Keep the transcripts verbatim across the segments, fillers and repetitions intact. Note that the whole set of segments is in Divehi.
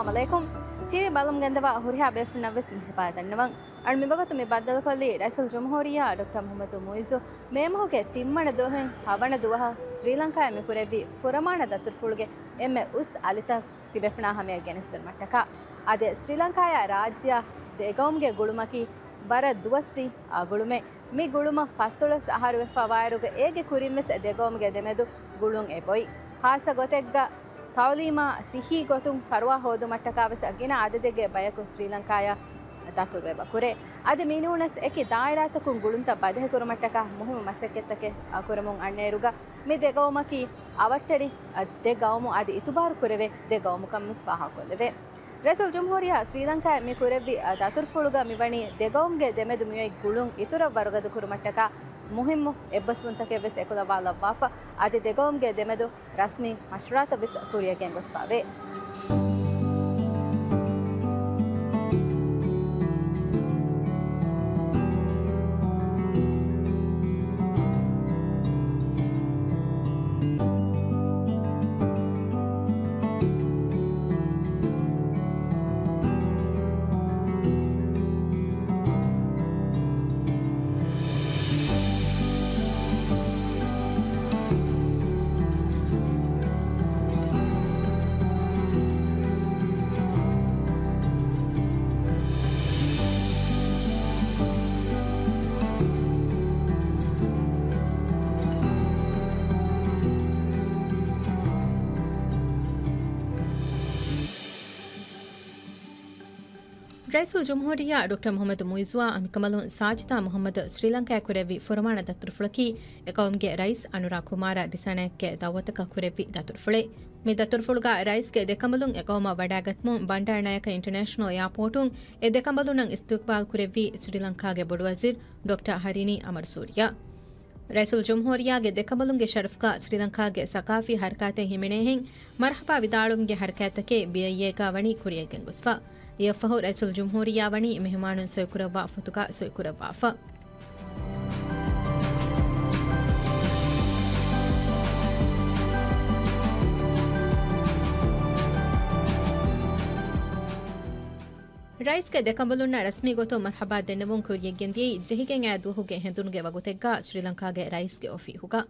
އައްސަލާމު ޢަލައިކުމް. ޓީވީ ބަލަމުން ގެންދަވާ ހުރިހާ ބޭފުޅުންނަށް ވެސް މަރުޙަބާ ދަންނަވަން. އަޅު މިވަގުތު މި ބައްދަލުކޮށްލީ ރައީސުލްޖުމްހޫރިއްޔާ ޑޮކްޓަރ މުޙައްމަދު މުޢިއްޒު މޭ މަހުގެ ތިންވަނަ ދުވަހު، ހަވަނަ ދުވަހަށް ސްރީލަންކާއަށް މި ކުރެއްވި ފުރަމާނަ ދަތުރުފުޅުގެ އެންމެ އުސް އަލިތައް ތިބޭފުޅުންނާ ހަމަޔަށް ގެނެސްދިނުމަށްޓަކާ. އަދި ސްރީލަންކާއާ ރާއްޖެއާ ދެގައުމުގެ ގުޅުމަކީ ވަރަށް ދުވަސްވީ އާ ގުޅުމެއް. މި ގުޅުމަށް ފަސްދޮޅަސް އަހަރު ވެފަ ވާއިރުގަ އޭގެ ކުރިން ވެސް ދެގައުމުގެ ދެމެދު ގުޅުން އެބޮތް. ޚާއްޞަ ގޮތެއްގަ ތައުލީމާ ސިއްހީ ގޮތުން ފަރުވާ ހޯދުމަށްޓަކާ ވެސް ގިނަ އަދަދެއްގެ ބަޔަކު ސްރީލަންކާއަށް ދަތުރުވެވަ ކުރޭ. އަދި މިނޫނަސް އެކި ދާއިރާތަކުން ގުޅުންތައް ބަދަހިކުރުމަށްޓަކާ މުހިއްމު މަސައްކަތްތަކެއް ކުރަމުން އަންނައިރުގަ މި ދެގައުމަކީ އަވަށްޓެރި ދެ ގައުމު އަދި އިތުބާރު ކުރެވޭ ދެ ގައުމުކަން ވެސް ފާހަގަކޮށްލެވޭ. ރައީސުލްޖުމްހޫރިއްޔާ ސްރީލަންކާއަށް މި ކުރެއްވި ދަތުރުފުޅުގަ މިވަނީ ދެގައުމުގެ ދެމެދު މިއޮތް ގުޅުން އިތުރަށް ވަރުގަދަ ކުރުމަށްޓަކާ މުހިއްމު އެއްބަސްވުންތަކެއް ވެސް އެކުލަވާލައްވާފަ، އަދި ދެގައުމުގެ ދެމެދު ރަސްމީ މަޝްވަރާތައް ވެސް ކުރިއަށް ގެންގޮސްފައިވޭ. ރައީސުލްޖުމްހޫރިއްޔާ ޑޮކްޓަރ މުޙައްމަދު މުޢިއްޒުއާ އަނބިކަނބަލުން ސާޖިދާ މުޙައްމަދު ސްރީލަންކާއަށް ކުރެއްވި ފުރަމާނަ ދަތުރުފުޅަކީ، އެ ޤައުމުގެ ރައީސް އަނުރާ ކުމާރާ ދިސަނަޔަކްގެ ދައުވަތަކަށް ކުރެއްވި ދަތުރުފުޅެއް. މި ދަތުރުފުޅުގަ ރައީސްގެ ދެކަނބަލުން އެ ޤައުމަށް ވަޑައިގަތުމުން ބަންޑާރަ ނާޔަކަ އިންޓަރނޭޝަނަލް އެއާޕޯޓުން އެ ދެކަނބަލުންނަށް އިސްތިޤްބާލް ކުރެއްވީ ސްރީލަންކާގެ ބޮޑުވަޒީރު ޑޮކްޓަރ ހަރިނީ އަމަރުސޫރިޔާ. ރައީސުލްޖުމްހޫރިއްޔާގެ ދެކަނބަލުންގެ ޝަރަފުގަ ސްރީލަންކާގެ ސަޤާފީ ޙަރަކާތެއް ހިމެނޭހެން މަރްޙަބާ ވިދާޅުވުމުގެ ޙަރަކާތްތަކެއް ބީއައިއޭގަ ވަނީ ކުރިއަށް ގެންގޮސްފަ. އެއަށްފަހު ރައީސުލްޖުމްހޫރިއްޔާ ވަނީ މެހުމާނުން ސޮއިކުރައްވާ ފޮތުގަ ސޮއިކުރައްވާފަ. ރައީސްގެ ދެކަނބަލުންނަށް ރަސްމީ ގޮތުން މަރްޙަބާ ދެންނެވުން ކުރިއަށްގެންދިޔައީ ޖެހިގެން އައި ދުވަހުގެ ހެނދުނުގެ ވަގުތެއްގަ ސްރީލަންކާގެ ރައީސްގެ އޮފީހުގަ.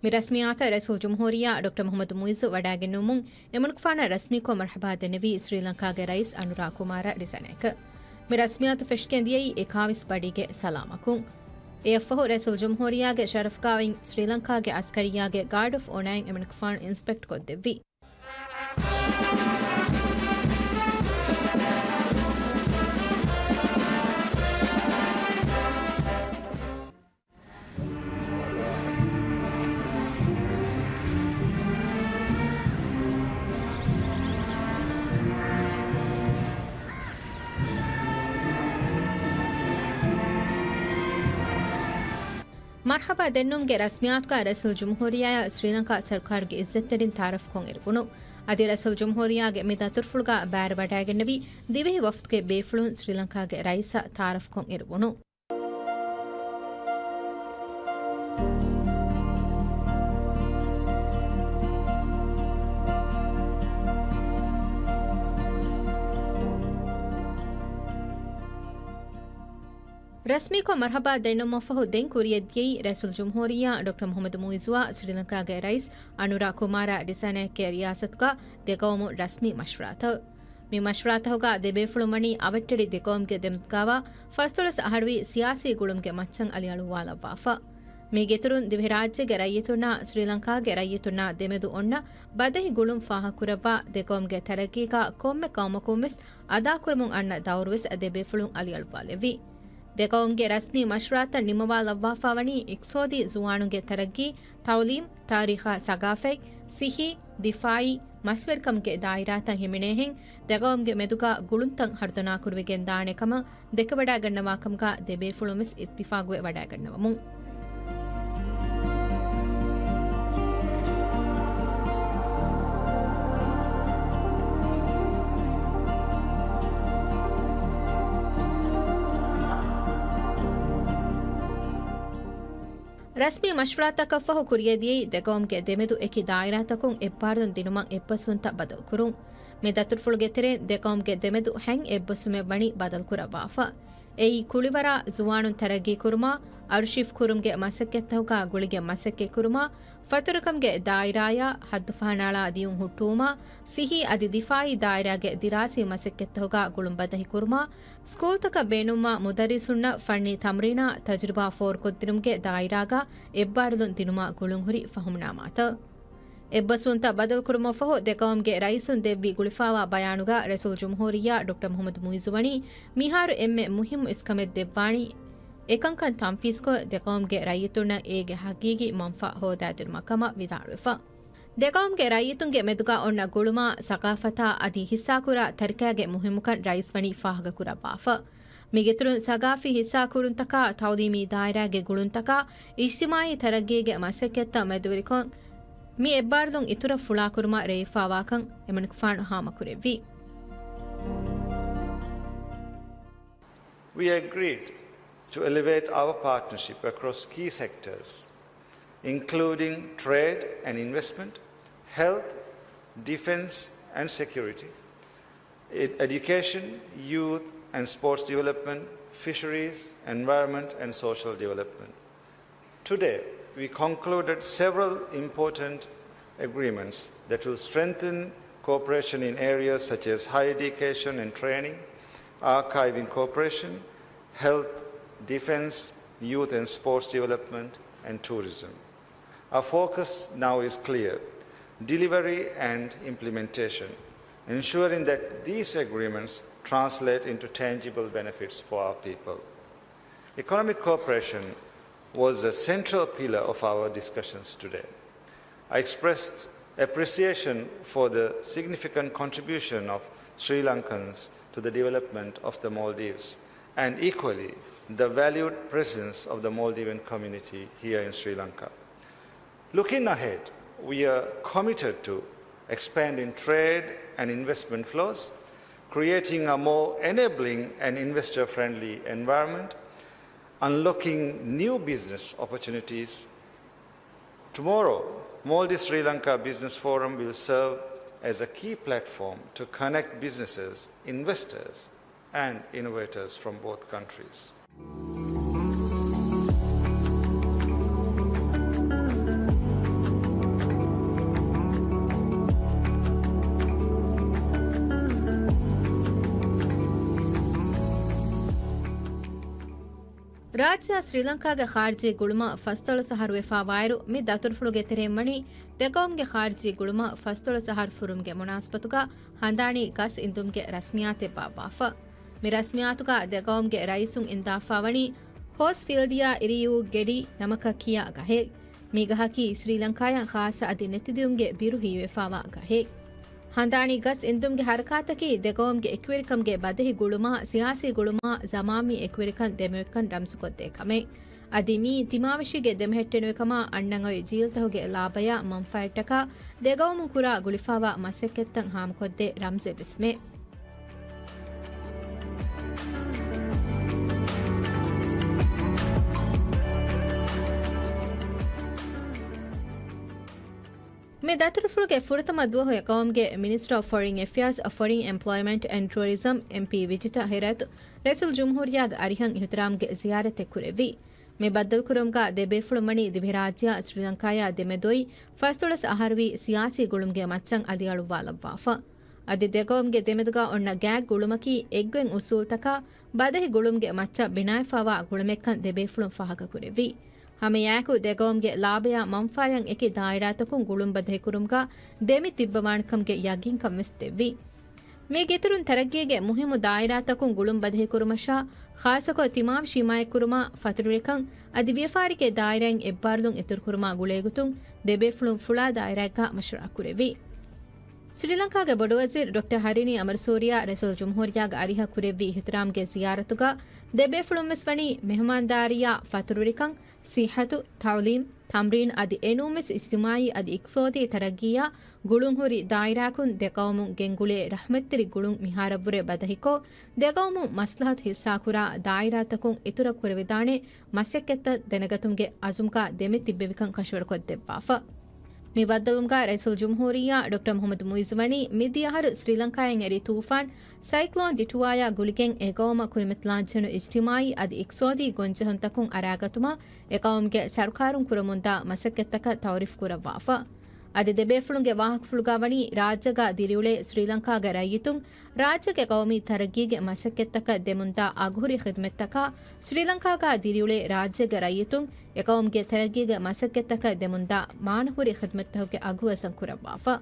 މި ރަސްމިއްޔާތަށް ރައީސުލްޖުމްހޫރިއްޔާ ޑޮކްޓަރ މުޙައްމަދު މުޢިއްޒު ވަޑައިގެންނެވުމުން އެމަނިކުފާނަށް ރަސްމީކޮށް މަރްޙަބާ ދެންނެވީ ސްރީލަންކާގެ ރައީސް އަނުރާ ކުމާރާ ޑިސަނަޔަކަށް. މި ރަސްމިއްޔާތު ފެށިގެން ދިޔައީ އެކާވީސް ބަޑީގެ ސަލާމަކުން. އެއަށްފަހު ރައީސުލްޖުމްހޫރިއްޔާގެ ޝަރަފުގަ އޮތް ސްރީލަންކާގެ އަސްކަރިއްޔާގެ ގާޑް އޮފް އޮނާއިން އެމަނިކުފާނު އިންސްޕެކްޓް ކޮށްދެއްވި. މަރްޙަބާ ދެންނުމުގެ ރަސްމިއްޔާތުގަ ރައީސުލްޖުމްހޫރިއްޔާއަށް ސްރީލަންކާ ސަރުކާރުގެ އިއްޒަތްތެރިން ތަޢާރަފްކޮށް އިރުބުނު. އަދި ރައީސުލްޖުމްހޫރިއްޔާގެ މި ދަތުރުފުޅުގަ ބައިވެރިވަޑައިގެންނެވި ދިވެހި ވަފްދުގެ ބޭފުޅުން ސްރީލަންކާގެ ރައީސަށް ތަޢާރަފްކޮށް އިރުބުނު. ރަސްމީކޮށް މަރްޙަބާ ދެންނެވުމަށްފަހު ދެން ކުރިއަށްދިޔައީ ރައީސުލްޖުމްހޫރިއްޔާ ޑޮކްޓަރ މުޙައްމަދު މުޢިއްޒުއާ ސްރީލަންކާގެ ރައީސް އަނުރާ ކުމާރާ ޑިސަނަޔަކްގެ ރިޔާސަތުގަ ދެގައުމު ރަސްމީ މަޝްވަރާތައް. މި މަޝްވަރާތަކުގަ ދެބޭފުޅުން ވަނީ އަވަށްޓެރި ދެގައުމުގެ ދެމެދުގަވާ ފަސްދޮޅަސް އަހަރުވީ ސިޔާސީ ގުޅުމުގެ މައްޗަށް އަލިއަޅުއްވާލައްވާފަ. މީގެއިތުރުން ދިވެހިރާއްޖޭގެ ރައްޔިތުންނާ ސްރީލަންކާގެ ރައްޔިތުންނާ ދެމެދު އޮންނަ ބަދަހި ގުޅުން ފާހަގަކުރައްވާ ދެގައުމުގެ ތަރައްގީގަ ކޮންމެ ގައުމަކުންވެސް އަދާކުރަމުން އަންނަ ދައުރުވެސް ދެބޭފުޅުން އަލިއަޅުއްވާލެއްވި. ދެގައުމުގެ ރަސްމީ މަޝްވަރާތައް ނިންމަވާލައްވާފަ ވަނީ އިޤްތިޞާދީ ޒުވާނުންގެ ތަރައްގީ، ތަޢުލީމް، ތާރީޚާ ސަގާފަތް، ސިއްހީ، ދިފާޢީ، މަސްވެރިކަމުގެ ދާއިރާތައް ހިމެނޭހެން، ދެގައުމުގެ މެދުގަ ގުޅުންތައް ހަރުދަނާކުރެވިގެން ދާނެ ކަމަށް ދެކެވަޑައިގަންނަވާކަމުގަ ދެބޭފުޅުންވެސް އިއްތިފާގުވެ ވަޑައިގަންނަވަމުން. ރަސްމީ މަޝްވަރާތަކަށްފަހު ކުރިއަދިޔައީ ދެގައުމުގެ ދެމެދު އެކި ދާއިރާތަކުން އެއްބާރުލުން ދިނުމަށް އެއްބަސްވުންތައް ބަދަލުކުރުން. މި ދަތުރުފުޅުގެ ތެރެއިން ދެގައުމުގެ ދެމެދު ހަތް އެއްބަސްވުމެއް ވަނީ ބަދަލުކުރައްވާފަ. އެއީ ކުޅިވަރާ ޒުވާނުން ތަރައްގީކުރުމާ، އަރުޝީފް ކުރުމުގެ މަސައްކަތްތަކުގާ ގުޅިގެން މަސައްކަތްކުރުމާ، ފަތުރުކަމުގެ ދާއިރާޔާ ހައްދުފަހަނައަޅާ ދިޔުން ހުއްޓުވުމާ، ސިއްހީ އަދި ދިފާއީ ދާއިރާގެ ދިރާސީ މަސައްކަތްތަކުގާ ގުޅުން ބަދަހިކުރުމާ، ސްކޫލްތަކަށް ބޭނުންވާ މުދައްރިސުންނަށް ފަންނީ ތަމްރީނާ ތަޖުރިބާ ފޯރުކޮށްދިނުމުގެ ދާއިރާގަ އެއްބާރުލުން ދިނުމާ ގުޅުންހުރި ފަހުމްނާމާތައް. އެއްބަސްވުންތައް ބަދަލުކުރުމަށްފަހު، ދެގައުމުގެ ރައީސުން ދެއްވި ގުޅިފާވާ ބަޔާނުގަ ރައީސުލްޖުމްހޫރިއްޔާ ޑޮކްޓަރ މުޙައްމަދު މުޢިއްޒު ވަނީ މިހާރު އެންމެ މުހިއްމު އިސްކަމެއް ދެއްވާނީ، އެކަންކަން ތަންފީޒްކޮށް، ދެގައުމުގެ ރައްޔިތުންނަށް އޭގެ ހަގީގީ މަންފާ ހޯދާދިނުމަށް ކަމަށް ވިދާޅުވެފަ. ދެގައުމުގެ ރައްޔިތުންގެ މެދުގަ އޮންނަ ގުޅުމާ، ސަގާފަތާ އަދި ހިއްސާކުރާ ތަރިކައިގެ މުހިއްމުކަން ރައީސް ވަނީ ފާހަގަކުރައްވާފަ. މީގެއިތުރުން ސަގާފީ ހިއްސާކުރުންތަކާ، ތަޢުލީމީ ދާއިރާގެ ގުޅުންތަކާ، އިޖްތިމާޢީ ތަރައްގީގެ މަސައްކަތްތައް މެދުވެރިކޮށް، މި އެއްބާރުލުން އިތުރަށް ފުޅާކުރުމަށް ރޭވިފާވާކަން އެމަނިކުފާނު ހާމަކުރެއްވި. We agreed to elevate our partnership across key sectors, including trade and investment, health, defense and security, ed-, education, youth and sports development, fisheries, environment and social development. Today, we concluded several important agreements that will strengthen cooperation in areas such as higher education and training, archiving cooperation, health, defense, youth and sports development, and tourism. Our focus now is clear: delivery and implementation, ensuring that these agreements translate into tangible benefits for our people. Economic cooperation was a central pillar of our discussions today. I express appreciation for the significant contribution of Sri Lankans to the development of the Maldives, and equally, the valued presence of the Maldivian community here in Sri Lanka. Looking ahead, we are committed to expanding trade and investment flows, creating a more enabling and investor-friendly environment, unlocking new business opportunities. Tomorrow, Maldives Sri Lanka Business Forum will serve as a key platform to connect businesses, investors, and innovators from both countries. ރާއްޖެއާ ސްރީލަންކާގެ ޚާރިޖީ ގުޅުމަށް ފަސްދޮޅަސް އަހަރު ވެފާވާއިރު، މި ދަތުރުފުޅުގެ ތެރެއިން ވަނީ ދެގައުމުގެ ޚާރިޖީ ގުޅުމަށް ފަސްދޮޅަސް އަހަރު ފުރުމުގެ މުނާސަބަތުގަ ހަނދާނީ ގަސް އިންދުމުގެ ރަސްމިއްޔާތެއް ބާއްވާފަ. މި ރަސްމިއްޔާތުގަ ދެގައުމުގެ ރައީސުން އިންދާފާވަނީ ހޯސްފީލްޑިއާ އިރިއޫ ގެޑި ނަމަކަށް ކިޔާ ގަހެއް. މި ގަހަކީ ސްރީލަންކާޔަށް ޚާއްސަ އަދި ނެތިދިޔުމުގެ ބިރު ހީވެފާވާ ގަހެއް. ހަނދާނީ ގަސް އިންދުމުގެ ހަރަކާތަކީ ދެގައުމުގެ އެކުވެރިކަމުގެ ބަދަހި ގުޅުމާ، ސިޔާސީ ގުޅުމާ، ޒަމާނީ އެކުވެރިކަން ދެމިވެއްކަން ރަމްޒުކޮށްދޭ ކަމެއް. އަދި މީ ތިމާވެށީގެ ދެމެހެއްޓެނިވި ކަމާ، އަންނަން އޮތް ޖީލްތަކުގެ ލާބަޔާ މަންފާއަށްޓަކާ ދެގައުމުން ކުރާ ގުޅިފާވާ މަސައްކަތްތައް ހާމަކޮށްދޭ ރަމްޒެއްވެސްމެ. މި ދަތުރުފުޅުގެ ފުރަތަމަ ދުވަހު އެ ގައުމުގެ މިނިސްޓަރ އޮފް ފޮރިން އެފެއާޒް، ފޮރިން އެމްޕްލޯއިމަންޓް އެންޑް ޓޫރިޒަމް، އެމްޕީ ވިޖިތަ ހެރަތު ރައީސުލްޖުމްހޫރިއްޔާގެ އަރިހަށް އިޙްތިރާމްގެ ޒިޔާރަތެއް ކުރެއްވި. މި ބައްދަލުކުރުމުގަ ދެބޭފުޅުން ވަނީ ދިވެހިރާއްޖެއާ ސްރީލަންކާޔާ ދެމެދު އޮތް ފަސްދޮޅަސް އަހަރުވީ ސިޔާސީ ގުޅުމުގެ މައްޗަށް އަލިއަޅުއްވާލައްވާފަ. އަދި ދެގައުމުގެ ދެމެދުގަ އޮންނަ ގާތް ގުޅުމަކީ އެއްގޮތް އުސޫލްތަކާ ބަދަހި ގުޅުމުގެ މައްޗަށް ބިނާވެފާވާ ގުޅުމެއްކަން ދެބޭފުޅުން ފާހަގަކުރެއްވި. ހަމައެއާއެކު ދެގައުމުގެ ލާބަޔާ މަންފާޔަށް އެކި ދާއިރާތަކުން ގުޅުން ބަދަހިކުރުމުގަ ދެމި ތިއްބަވާނެކަމުގެ ޔަގީންކަން ވެސް ދެއްވި. މީގެއިތުރުން ތަރައްގީގެ މުހިއްމު ދާއިރާތަކުން ގުޅުން ބަދަހިކުރުމަށާ، ޚާއްޞަކޮށް ތިމާވެށި ހިމާޔަތްކުރުމާ، ފަތުރުވެރިކަން އަދި ވިޔަފާރިގެ ދާއިރާއިން އެއްބާރުލުން އިތުރުކުރުމާ ގުޅޭގޮތުން ދެބޭފުޅުން ފުޅާ ދާއިރާއެއްގަ މަޝްވަރާ ކުރެއްވި. ސްރީލަންކާގެ ބޮޑުވަޒީރު ޑޮކްޓަރ ހަރިނީ އަމަރުސޫރިޔާ ރައީސުލްޖުމްހޫރިއްޔާގެ އަރިހަށް ކުރެއްވި އިޙްތިރާމްގެ ޒިޔާރަތުގަ ދެބޭފުޅުންވެސް ވަނީ މެހުމާންދާރީއާ ފަތުރުވެރިކަން ސިއްހަތު، ތަޢުލީމް، ތަމްރީން އަދި އެނޫންވެސް އިޖްތިމާޢީ އަދި އިޤްތިޞާދީ ތަރައްޤީއާ ގުޅުންހުރި ދާއިރާއަކުން ދެޤައުމުން ގެންގުޅޭ ރަޙްމަތްތެރި ގުޅުން މިހާރަށްވުރެ ބަދަހިކޮށް، ދެޤައުމުން މަސްލަހަތު ހިއްސާކުރާ ދާއިރާތަކުން އިތުރަށް ކުރެވިދާނެ މަސައްކަތްތައް ދެނެގަތުމުގެ އަޒުމްގާ ދެމި ތިއްބެވިކަން ކަށަވަރުކޮށްދެއްވާފަ. މި ބައްދަލުމުގަ ރައީސުލްޖުމްހޫރިއްޔާ ޑޮކްޓަރ މުޙައްމަދު މުޢިއްޒު ވަނީ މިދިޔަ އަހަރު ސްރީލަންކާއިން އެރީ ތޫފާން ސައިކްލޯން ޑިޓުވާޔާ ގުޅިގެން އެ ގައުމަށް ކުރިމަތިލާންޖެހުނު އިޖްތިމާޢީ އަދި އިޤްތިޞާދީ ގޮންޖެހުންތަކުން އަރާގަތުމަށް އެ ގައުމުގެ ސަރުކާރުން ކުރަމުންދާ މަސައްކަތްތަކަށް ތަޢުރީފު ކުރައްވާފަ. އަދި ދެބޭފުޅުންގެ ވާހަކަފުޅުގަ ވަނީ ރާއްޖޭގަ ދިރިއުޅޭ ސްރީލަންކާގެ ރައްޔިތުން ރާއްޖޭގެ ޤައުމީ ތަރައްގީގެ މަސައްކަތްތަކަށް ދެމުންދާ އަގުހުރި ޚިދުމަތްތަކާ، ސްރީލަންކާގަ ދިރިއުޅޭ ރާއްޖޭގެ ރައްޔިތުން އެ ޤައުމުގެ ތަރައްގީގެ މަސައްކަތްތަކަށް ދެމުންދާ މާނަހުރި ޚިދުމަތްތަކުގެ އަގު އަސަން ކުރައްވާފަ.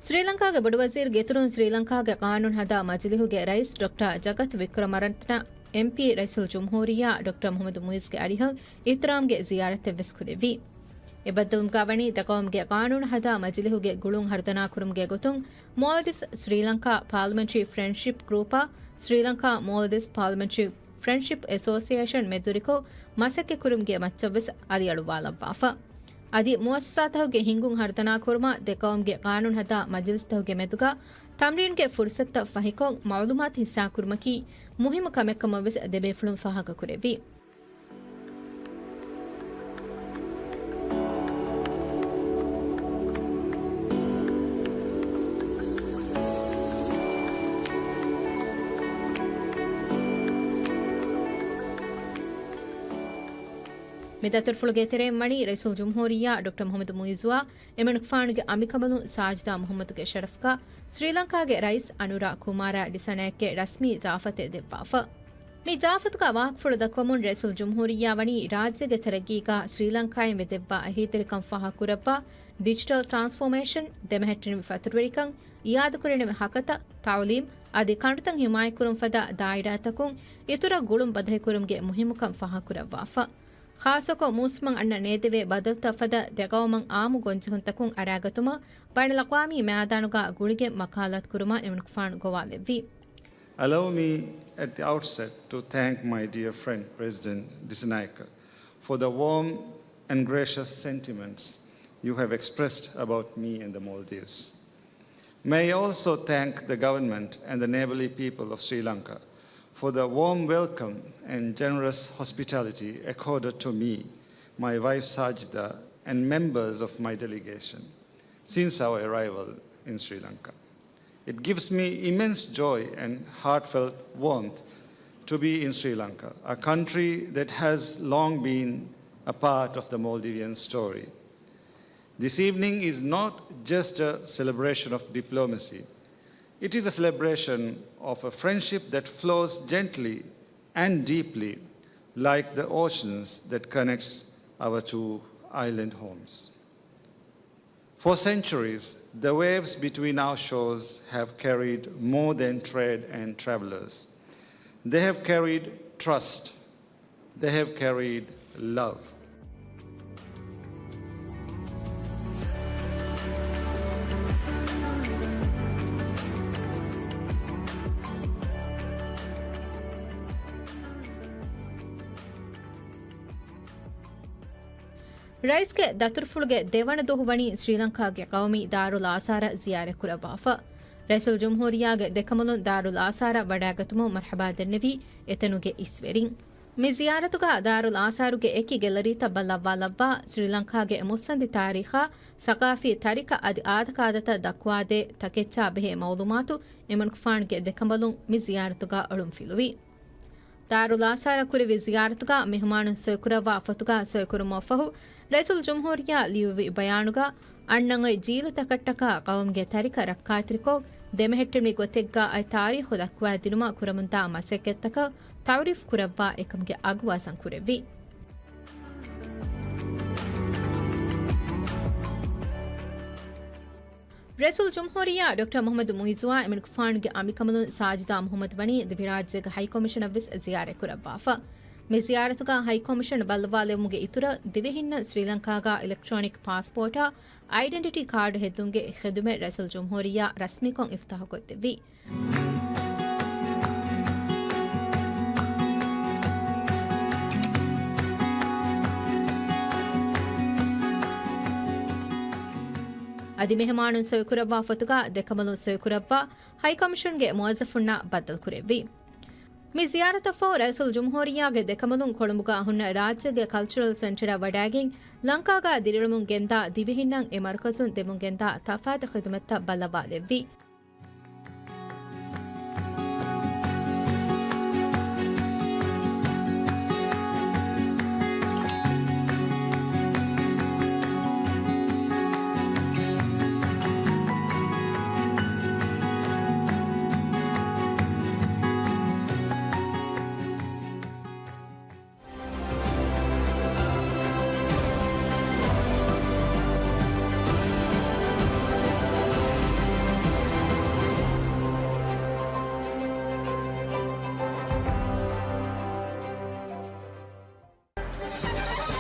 ސްރީލަންކާގެ ބޮޑުވަޒީރުގެ އިތުރުން ސްރީލަންކާގެ ޤާނޫނު ހަދާ މަޖިލިހުގެ ރައީސް ޑޮކްޓަރ ޖަގަތު ވިކްރަމަރަތްނަ އެމްޕީ ރައީސުލްޖުމްހޫރިއްޔާ ޑޮކްޓަރ މުޙައްމަދު މުޢިއްޒުގެ އަރިހަށް އިޙްތިރާމްގެ ޒިޔާރަތެއްވެސް ކުރެއްވި. އެ ބައްދަލުމުގަ ވަނީ ދެ ޤައުމުގެ ޤާނޫނު ހަދާ މަޖިލިހުގެ ގުޅުން ހަރުދަނާ ކުރުމުގެ ގޮތުން މޯލްޑިވްސް ސްރީލަންކާ ޕާލަމެންޓްރީ ފްރެންޑްޝިޕް ގްރޫޕާ، ސްރީލަންކާ މޯލްޑިވްސް ޕާލަމެންޓްރީ ފްރެންޑްޝިޕް އެސޯސިއޭޝަން މެދުވެރިކޮށް މަސައްކަތްކުރުމުގެ މައްޗަށްވެސް އަލިއަޅުއްވާލައްވާފަ. އަދި މުއައްސަސާތަކުގެ ހިންގުން ހަރުދަނާކުރުމަށް ދެ ޤައުމުގެ ޤާނޫނު ހަދާ މަޖިލިސްތަކުގެ މެދުގަ ތަމްރީންގެ ފުރުސަތުތައް ފަހިކޮށް މަޢުލޫމާތު ހިއްސާކުރުމަކީ މުހިއްމު ކަމެއްކަމަށްވެސް ދެބޭފުޅުން ފާހަގަކުރެއްވި. މި ދަތުރުފުޅުގެ ތެރެއިން ވަނީ ރައީސުލްޖުމްހޫރިއްޔާ ޑޮކްޓަރ މުޙައްމަދު މުޢިއްޒުއާ އެމަނިކުފާނުގެ އަނބިކަނބަލުން ސާޖިދާ މުޙައްމަދުގެ ޝަރަފުގަ ސްރީލަންކާގެ ރައީސް އަނުރާ ކުމާރާ ޑިސަނަޔަކްގެ ރަސްމީ ޒާފަތެއް ދެއްވާފަ. މި ޒާފަތުގަ ވާހަކަފުޅު ދައްކަވަމުން ރައީސުލްޖުމްހޫރިއްޔާ ވަނީ ރާއްޖޭގެ ތަރައްގީގަ ސްރީލަންކާއިން ވެދެއްވާ އެހީތެރިކަން ފާހަގަކުރައްވާ، ޑިޖިޓަލް ޓްރާންސްފޯމޭޝަން، ދެމެހެއްޓެނިވި ފަތުރުވެރިކަން، އިއާދަކުރެނިވި ހަކަތަ، ތަޢުލީމް އަދި ކަނޑުތައް ހިމާޔަތްކުރުން ފަދަ ދާއިރާތަކުން އިތުރަށް ގުޅުން ބަދަހިކުރުމުގެ މުހިއްމުކަން ފާހަގަކުރައްވާފަ. ޚާއްޞަކޮށް މޫސުމަށް އަންނަ ނޭދެވޭ ބަދަލުތައް ފަދަ ދެ ޤައުމަށް އާއްމު ގޮންޖެހުންތަކުން އަރާގަތުމަށް ބައިނަލްއަޤްވާމީ މައިދާނުގަ ގުޅިގެން ވަކާލާތުކުރުމަށް އެމަނިކުފާނު ގޮވާލެއްވި. Allow me at the outset to thank my dear friend President Dissanayake for the warm and gracious sentiments you have expressed about me and the Maldives. May I also thank the government and the neighborly people of Sri Lanka for the warm welcome and generous hospitality accorded to me, my wife Sajida, and members of my delegation since our arrival in Sri Lanka. It gives me immense joy and heartfelt warmth to be in Sri Lanka, a country that has long been a part of the Maldivian story. This evening is not just a celebration of diplomacy. It is a celebration of a friendship that flows gently and deeply, like the oceans that connects our two island homes. For centuries, the waves between our shores have carried more than trade and travelers. They have carried trust. They have carried love. ރައީސްގެ ދަތުރުފުޅުގެ ދެވަނަ ދުވަހު ވަނީ ސްރީލަންކާގެ ޤައުމީ ދާރުލް އާސާރަށް ޒިޔާރަތްކުރައްވާފަ. ރައީސުލްޖުމްހޫރިއްޔާގެ ދެކަނބަލުން ދާރުލް އާސާރަށް ވަޑައިގަތުމަށް މަރްޙަބާ ދެންނެވީ އެތަނުގެ އިސްވެރިން. މި ޒިޔާރަތުގަ ދާރުލް އާސާރުގެ އެކި ގެލަރީތައް ބައްލަވާލައްވާ، ސްރީލަންކާގެ މުއްސަނދި ތާރީޚާ، ސަޤާފީ ތަރިކަ އަދި އާދަކާދަތައް ދައްކުވާދޭ ތަކެއްޗާ ބެހޭ މަޢުލޫމާތު އެމަނިކުފާނުގެ ދެކަނބަލުން މި ޒިޔާރަތުގަ އޮޅުންފިލުވި. ދާރުލް އާސާރަށް ކުރެވި ޒިޔާރަތުގަ މެހުމާނުން ސޮއިކުރައްވާ ފޮތުގަ ސޮއިކުރުމަށްފަހު، ރައީސުލްޖުމްހޫރިއްޔާ ލިޔުއްވި ބަޔާނުގަ، އަންނަން އޮތް ޖީލުތަކަށްޓަކާ ޤައުމުގެ ތަރިކަ ރައްކާތެރިކޮށް، ދެމެހެއްޓެނިވި ގޮތެއްގަ އޮތް ތާރީޚު ދައްކުވައިދިނުމަށް ކުރަމުންދާ މަސައްކަތްތަކަށް ތަޢުރީފު ކުރައްވާ އެކަމުގެ އަގު އަސަން ކުރެއްވި. ރައީސުލްޖުމްހޫރިއްޔާ ޑޮކްޓަރ މުޙައްމަދު މުޢިއްޒުއާ އެމަނިކުފާނުގެ އަނބިކަނބަލުން ސާޖިދާ މުޙައްމަދު ވަނީ ދިވެހިރާއްޖޭގެ ހައިކޮމިޝަނަށްވެސް ޒިޔާރަތްކުރައްވާފަ. މި ޒިޔާރަތުގަ ހައިކޮމިޝަން ބައްލަވާލެވުމުގެ އިތުރަށް، ދިވެހިންނަށް ސްރީލަންކާގަ އިލެކްޓްރޯނިކް ޕާސްޕޯޓާ އައިޑެންޓިޓީ ކާޑު ހެއްދުމުގެ ޚިދުމަތް ރައީސުލްޖުމްހޫރިއްޔާ ރަސްމީކޮށް އިފްތާޙުކޮށްދެއްވި. އަދި މެހެމާނުން ސޮއިކުރައްވާ ފޮތުގަ ދެކަނބަލުން ސޮއިކުރައްވާ ހައިކަމިޝަންގެ މުވައްޒަފުންނާ ބައްދަލުކުރެއްވި. މި ޒިޔާރަތަށްފަހު ރައީސުލްޖުމްހޫރިއްޔާގެ ދެކަނބަލުން ކޮޅުނބުގަ ހުންނަ ރާއްޖޭގެ ކަލްޗަރަލް ސެންޓަރަށް ވަޑައިގެން ލަންކާގަ ދިރިއުޅެމުން ގެންދާ ދިވެހިންނަށް އެ މަރުކަޒުން ދެމުން ގެންދާ ތަފާތު ޚިދުމަތްތައް ބައްލަވާލެއްވި.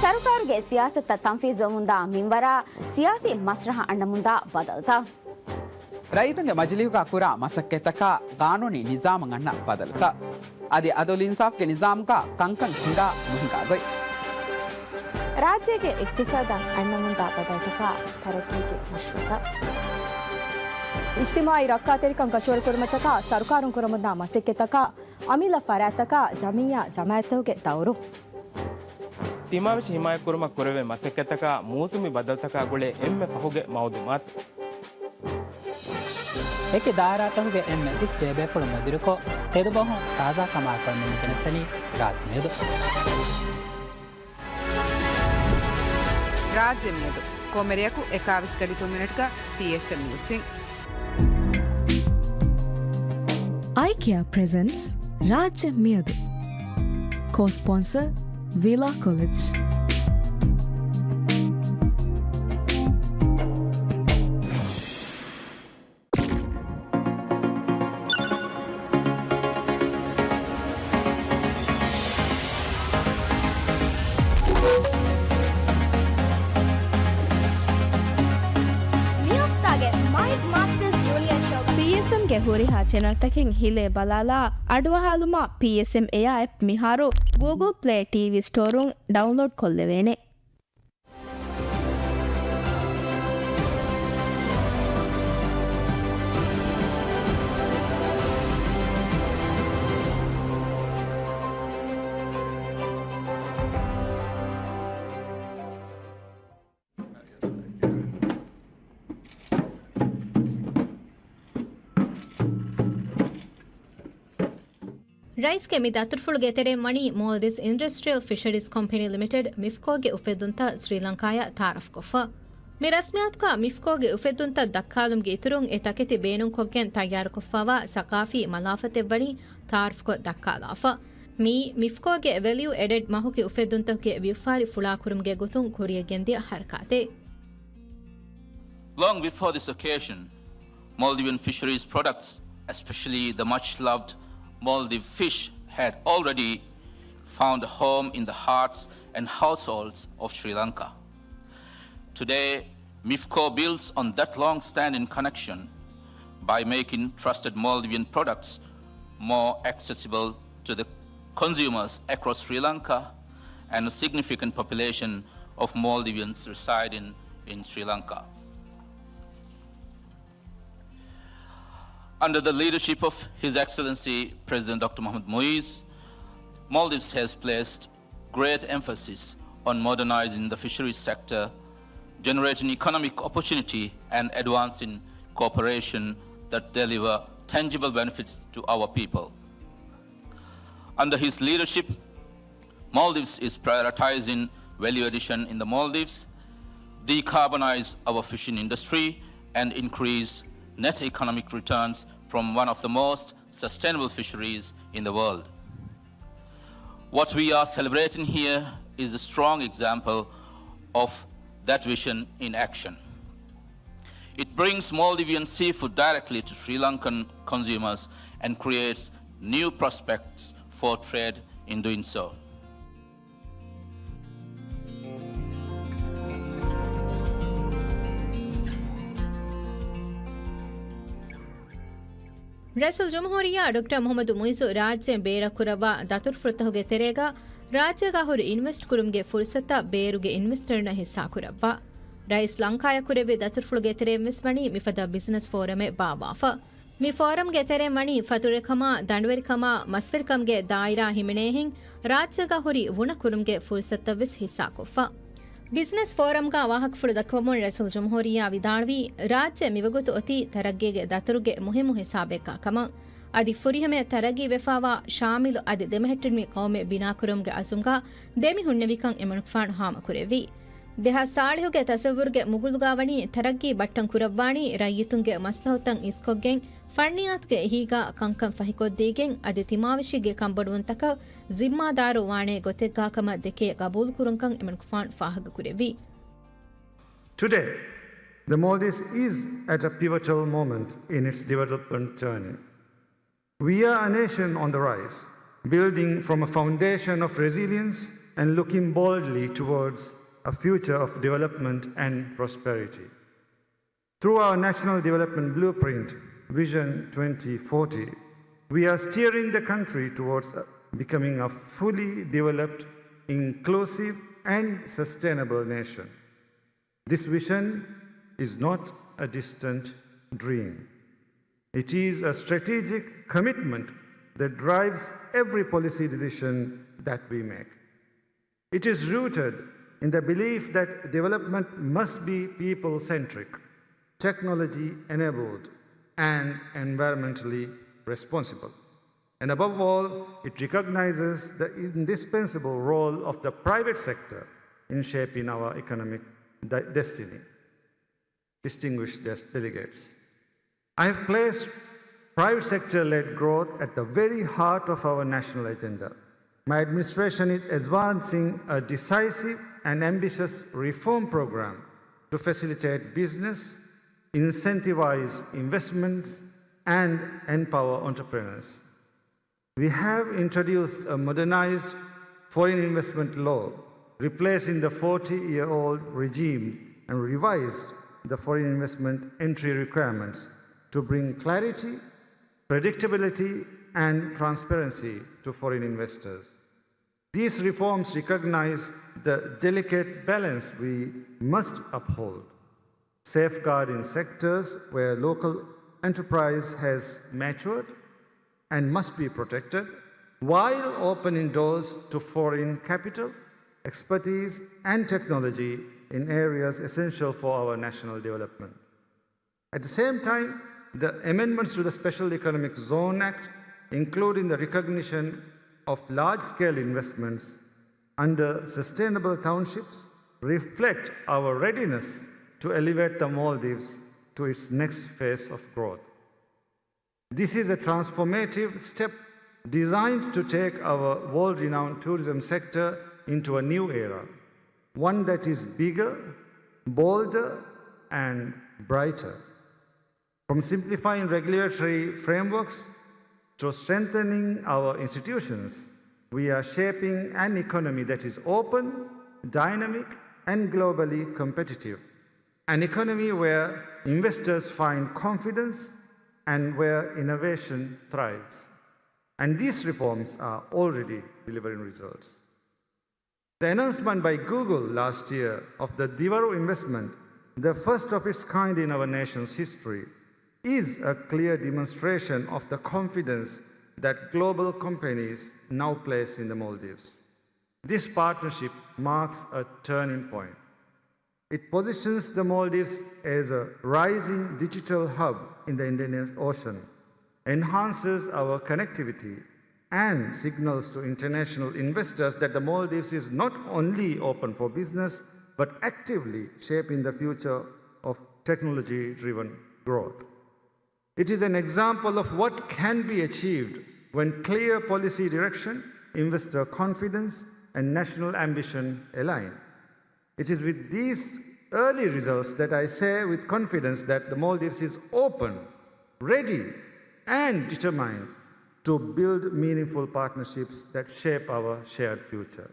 ސަރުކާރުގެ ސިޔާސަތުތައް ތަންފީޒުވަމުންދާ މިންވަރާ، ސިޔާސީ މަސްރަހަ އަންނަމުންދާ ބަދަލުތައް. ރައްޔިތުންގެ މަޖިލީހުގަ ކުރާ މަސައްކަތްތަކާ ގާނޫނީ ނިޒާމަށް އަންނަ ބަދަލުތައް. އަދި އަދުލު އިންސާފްގެ ނިޒާމުގަ ކަންކަން ހިނގާ ނުހިނގާ ގޮތް. ރާއްޖޭގެ އިޤްތިޞާދަށް އަންނަމުންދާ ބަދަލުތަކާ ތަރައްޤީގެ މަޝްރޫޢުތައް. އިޖްތިމާޢީ ރައްކާތެރިކަން ކަށަވަރުކުރުމަށްޓަކާ ސަރުކާރުން ކުރަމުންދާ މަސައްކަތްތަކާ، އަމިއްލަ ފަރާތްތަކާ، ޖަމިއްޔާ ޖަމާޢަތްތަކުގެ ދައުރު. ތިމާވެށި ހިމާޔަތްކުރުމަށް ކުރެވޭ މަސައްކަތްތަކާ މޫސުމީ ބަދަލުތަކާ ގުޅޭ އެންމެ ފަހުގެ މައުލޫމާތު. އެކި ދާއިރާތަކުގެ އެންމެ އިސް ބޭބޭފުޅުން މުދިރުކޮށް، ތެދުބަހުން ތާޒާކަމާއެކު އެންމެން ގެނެސްދެނީ ރާއްޖެ މިއަދު. ރާއްޖެ މިއަދު. ކޮންމެ ރެޔަކު އެކާވީސް ގަޑި ސުން މިނެޓްގަ ޕީއެސްއެމް ނިއުސްއިން. އައިކެއާ ޕްރެޒެންޓްސް ރާއްޖެ މިއަދު. ކޯ ސްޕޮންސަރ ވީލާ ކޮލެޖް. މި ހަފްތާގެ މައިންޑް މާސްޓަރސް ޖޫނިއަރ ޝޯގަ ޕީއެސްއެމްގެ ހުރިހާ ޗެނަލްތަކެއް ހިލޭ ބަލާލާ، އަޑުއަހާލުމަށް ޕީއެސްއެމް އެއާ އެޕް މިހާރު ގޫގުލް ޕްލޭ ޓީވީ ސްޓޯރުން ޑައުންލޯޑް ކޮށްލެވޭނެ. ރައީސްގެ މި ދަތުރުފުޅުގެ ތެރެއިން ވަނީ މޯލްޑިވްސް އިންޑަސްޓްރިއަލް ފިޝަރީޒް ކޮމްޕެނީ ލިމިޓެޑް، މިފްކޯގެ އުފެއްދުންތައް ސްރީލަންކާޔަށް ތައާރަފްކޮށްފަ. މި ރަސްމިއްޔާތުގަ މިފްކޯގެ އުފެއްދުންތައް ދައްކާލުމުގެ އިތުރުން، އެ ތަކެތި ބޭނުންކޮށްގެން ތައްޔާރުކޮށްފައިވާ ސަޤާފީ މަލާފަތެއް ވަނީ ތައާރަފްކޮށް ދައްކާލާފަ. މިއީ މިފްކޯގެ ވެލިއު އެޑެޑް މަހުކި އުފެއްދުންތަކުގެ ވިޔަފާރި ފުޅާކުރުމުގެ ގޮތުން ކުރިޔަށް ގެންދިޔަ ހަރަކާތެއް. Long before this occasion, Maldivian fisheries products, especially the much-loved Maldive fish, had already found a home in the hearts and households of Sri Lanka. Today, MIFCO builds on that long-standing connection by making trusted Maldivian products more accessible to the consumers across Sri Lanka and a significant population of Maldivians residing in Sri Lanka. Under the leadership of His Excellency President Doctor Mohamed Moise, Maldives has placed great emphasis on modernizing the fisheries sector, generating economic opportunity, and advancing cooperation that deliver tangible benefits to our people. Under his leadership, Maldives is prioritizing value addition in the Maldives, decarbonize our fishing industry, and increase net economic returns from one of the most sustainable fisheries in the world. What we are celebrating here is a strong example of that vision in action. It brings Maldivian seafood directly to Sri Lankan consumers and creates new prospects for trade in doing so. ރައީސުލްޖުމްހޫރިއްޔާ ޑޮކްޓަރ މުޙައްމަދު މުޢިއްޒު ރާއްޖޭން ބޭރަށް ކުރައްވާ ދަތުރުފުޅުތަކުގެ ތެރޭގަ ރާއްޖޭގަ ހުރި އިންވެސްޓް ކުރުމުގެ ފުރުޞަތުތައް ބޭރުގެ އިންވެސްޓަރުންނަށް ހިއްސާކުރައްވާ. ރައީސް ލަންކާޔަށް ކުރެއްވި ދަތުރުފުޅުގެ ތެރެއިން ވެސް ވަނީ މިފަދަ ބިޒްނަސް ފޯރަމެއް ބާއްވާފަ. މި ފޯރަމްގެ ތެރެއިން ވަނީ ފަތުރުވެރިކަމާ، ދަނޑުވެރިކަމާ، މަސްވެރިކަމުގެ ދާއިރާ ހިމެނޭހެން ރާއްޖޭގަ ހުރި ވުނަ ކުރުމުގެ ފުރުސަތުތައް ވެސް ހިއްސާކޮށްފަ. ބިޒްނަސް ފޯރަމްގަ ވާހަކަފުޅު ދައްކަވަމުން ރައީސުލްޖުމްހޫރިއްޔާ ވިދާޅުވީ، ރާއްޖެ މިވަގުތު އޮތީ ތަރައްގީގެ ދަތުރުގެ މުހިއްމު ހިސާބެއްގަ ކަމަށް. އަދި ފުރިހަމަޔަށް ތަރައްގީ ވެފައިވާ ޝާމިލު އަދި ދެމެހެއްޓެނިވި ޤައުމެއް ބިނާކުރުމުގެ އަޒުމްގަ ދެމިހުންނެވިކަން އެމަނިކުފާނު ހާމަކުރެއްވި. ދެހާސް ސާޅީހުގެ ތަސައްވުރުގެ މުގުލުގަ ވަނީ ތަރައްގީ ބައްޓަން ކުރައްވާނީ ރައްޔިތުންގެ މަސްލަހަތުތައް އިސްކޮށްގެން، ފަންނިޔާތުގެ އެހީގަ ކަންކަން ފަހިކޮށްދީގެން، އަދި ތިމާވެށީގެ ކަންބޮޑުވުންތަކަށް ޒިންމާދާރު ވާނެ ގޮތެއްގަ ކަމަށް ދެކޭ ގަބޫލުކުރުންކަން އެމަނިކުފާނު ފާހަގަކުރެއްވި. Today, the Maldives is at a pivotal moment in its development journey. We are a nation on the rise, building from a foundation of resilience and looking boldly towards a future of development and prosperity. Through our National Development Blueprint, Vision twenty forty, we are steering the country towards becoming a fully developed, inclusive, and sustainable nation. This vision is not a distant dream. It is a strategic commitment that drives every policy decision that we make. It is rooted in the belief that development must be people-centric, technology-enabled, and environmentally responsible. And above all, it recognizes the indispensable role of the private sector in shaping our economic de-, destiny. Distinguished des-, delegates, I have placed private sector-led growth at the very heart of our national agenda. My administration is advancing a decisive and ambitious reform program to facilitate business, incentivize investments, and empower entrepreneurs. We have introduced a modernized foreign investment law, replacing the forty-year-old regime, and revised the foreign investment entry requirements to bring clarity, predictability, and transparency to foreign investors. These reforms recognize the delicate balance we must uphold, safeguarding sectors where local enterprise has matured and must be protected, while opening doors to foreign capital, expertise, and technology in areas essential for our national development. At the same time, the amendments to the Special Economic Zone Act, including the recognition of large-scale investments under sustainable townships, reflect our readiness to elevate the Maldives to its next phase of growth. This is a transformative step designed to take our world-renowned tourism sector into a new era, one that is bigger, bolder, and brighter. From simplifying regulatory frameworks to strengthening our institutions, we are shaping an economy that is open, dynamic, and globally competitive. An economy where investors find confidence and where innovation thrives. And these reforms are already delivering results. The announcement by Google last year of the Divaru investment, the first of its kind in our nation's history, is a clear demonstration of the confidence that global companies now place in the Maldives. This partnership marks a turning point. It positions the Maldives as a rising digital hub in the Indian Ocean, enhances our connectivity, and signals to international investors that the Maldives is not only open for business, but actively shaping the future of technology-driven growth. It is an example of what can be achieved when clear policy direction, investor confidence, and national ambition align. It is with these early results that I say with confidence that the Maldives is open, ready, and determined to build meaningful partnerships that shape our shared future.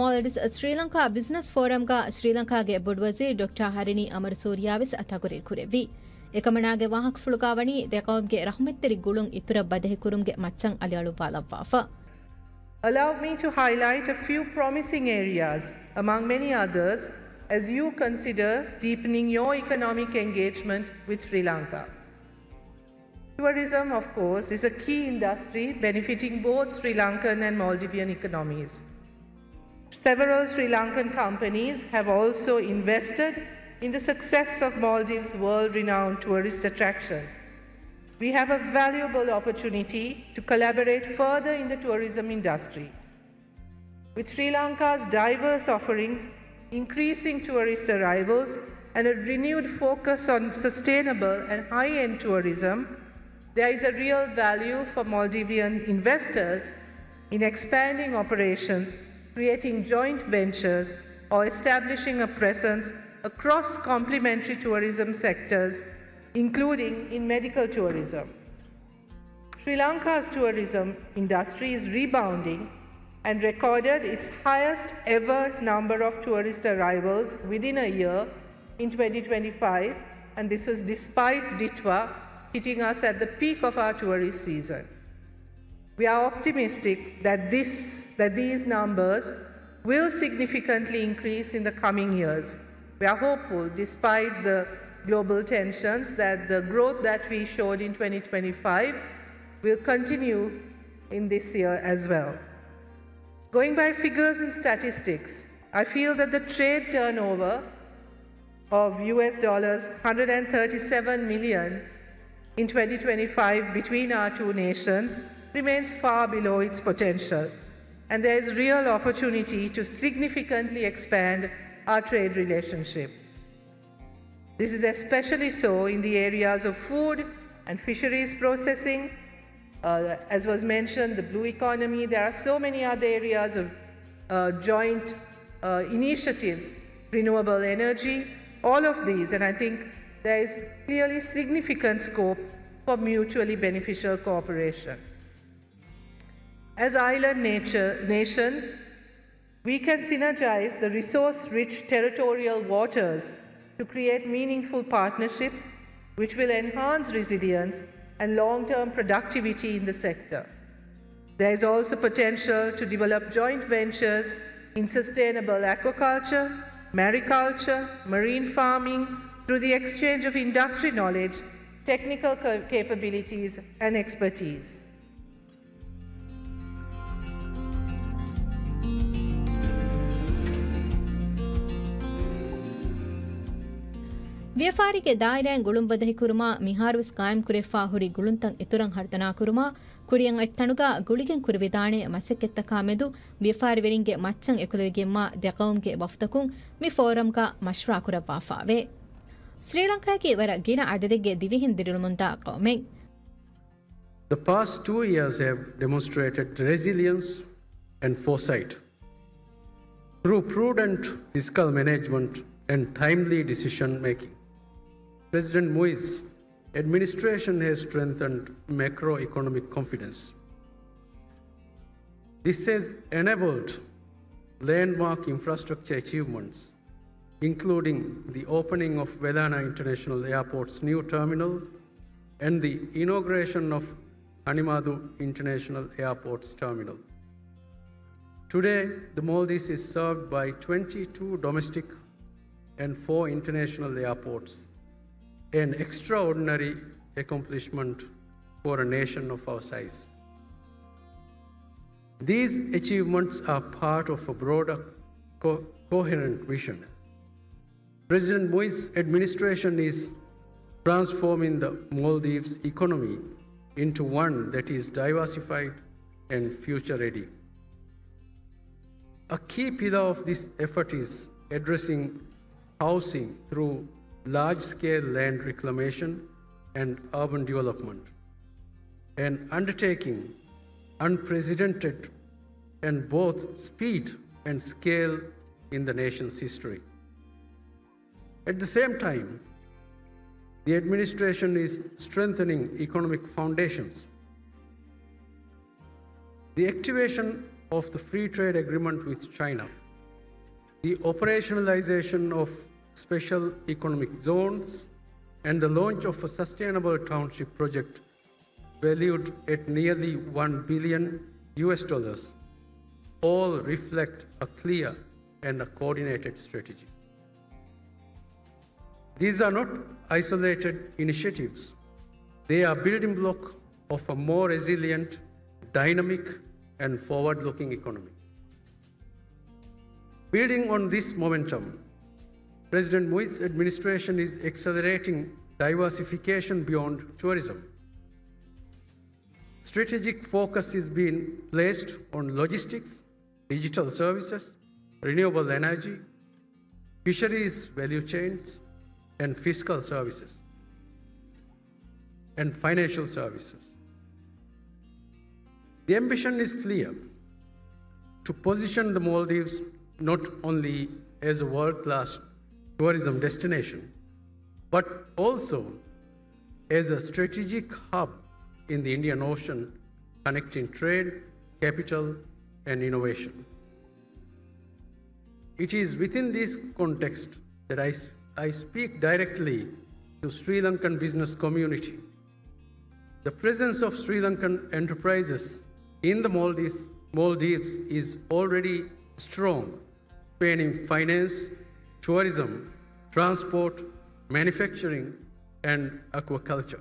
މޯލްޑިވްސް ސްރީލަންކާ ބިޒްނަސް ފޯރަމްގަ ސްރީލަންކާގެ ބޮޑުވަޒީރު ޑޮކްޓާ ހަރިނީ އަމަރު ސޫރިޔާވެސް ތަގުރީރު ކުރެއްވި. އެކަމަނާގެ ވާހަކަފުޅުގަ ވަނީ ދެ ޤައުމުގެ ރަޙުމަތްތެރި ގުޅުން އިތުރަށް ބަދަހިކުރުމުގެ މައްޗަށް އަލިއަޅުއްވާލައްވާފަ. Allow me to highlight a few promising areas, among many others, as you consider deepening your economic engagement with Sri Lanka. Tourism, of course, is a key industry benefiting both Sri Lankan and Maldivian economies. Several Sri Lankan companies have also invested in the success of Maldives' world-renowned tourist attractions. We have a valuable opportunity to collaborate further in the tourism industry. With Sri Lanka's diverse offerings, increasing tourist arrivals, and a renewed focus on sustainable and high-end tourism, there is a real value for Maldivian investors in expanding operations, creating joint ventures, or establishing a presence across complementary tourism sectors, including in medical tourism. Sri Lanka's tourism industry is rebounding and recorded its highest ever number of tourist arrivals within a year in twenty twenty-five, and this was despite DITWA hitting us at the peak of our tourist season. We are optimistic that this, that these numbers will significantly increase in the coming years. We are hopeful, despite the global tensions, that the growth that we showed in twenty twenty-five will continue in this year as well. Going by figures and statistics, I feel that the trade turnover of U S dollars hundred and thirty-seven million in twenty twenty-five between our two nations remains far below its potential, and there is real opportunity to significantly expand our trade relationship. This is especially so in the areas of food and fisheries processing. Uh, as was mentioned, the blue economy. There are so many other areas of uh, joint uh, initiatives, renewable energy, all of these. And I think there is clearly significant scope for mutually beneficial cooperation. As island nature, nations, we can synergize the resource-rich territorial waters to create meaningful partnerships which will enhance resilience and long-term productivity in the sector. There is also potential to develop joint ventures in sustainable aquaculture, mariculture, marine farming through the exchange of industry knowledge, technical ca-, capabilities, and expertise. ވިޔަފާރީގެ ދާއިރާއިން ގުޅުން ބަދަހިކުރުމާ، މިހާރުވެސް ގާއިމްކުރެވިފާ ހުރި ގުޅުންތައް އިތުރަށް ހަރުދަނާކުރުމާ، ކުރިއަށް އޮތް ތަނުގަ ގުޅިގެން ކުރެވިދާނެ މަސައްކަތްތަކާ މެދު ވިޔަފާރިވެރިންގެ މައްޗަށް އެކުލެވިގެންވާ ދެ ޤައުމުގެ ވަފްދަކުން މި ފޯރަމްގަ މަޝްވަރާ ކުރައްވާފާވޭ. ސްރީލަންކާއަކީ ވަރަށް ގިނަ އަދަދެއްގެ ދިވެހިން ދިރިއުޅުމުންދާ ޤައުމެއް. The past two years have demonstrated resilience and foresight through prudent fiscal management and timely decision making. President Muiz's administration has strengthened macroeconomic confidence. This has enabled landmark infrastructure achievements, including the opening of Welana International Airport's new terminal and the inauguration of Hanimadu International Airport's terminal. Today, the Maldives is served by twenty-two domestic and four international airports, an extraordinary accomplishment for a nation of our size. These achievements are part of a broader co-, coherent vision. President Muiz's administration is transforming the Maldives economy into one that is diversified and future-ready. A key pillar of this effort is addressing housing through large-scale land reclamation and urban development, an undertaking unprecedented in both speed and scale in the nation's history. At the same time, the administration is strengthening economic foundations. The activation of the free trade agreement with China the operationalization of special economic zones, and the launch of a sustainable township project valued at nearly one billion U S dollars, all reflect a clear and a coordinated strategy. These are not isolated initiatives. They are building block of a more resilient, dynamic, and forward-looking economy. Building on this momentum, President Muiz's administration is accelerating diversification beyond tourism. Strategic focus is being placed on logistics, digital services, renewable energy, fisheries value chains, and fiscal services, and financial services. The ambition is clear: to position the Maldives not only as a world-class tourism destination, but also as a strategic hub in the Indian Ocean, connecting trade, capital, and innovation. It is within this context that I s-, I speak directly to Sri Lankan business community. The presence of Sri Lankan enterprises in the Maldives, Maldives is already strong, spanning finance, tourism, transport, manufacturing, and aquaculture.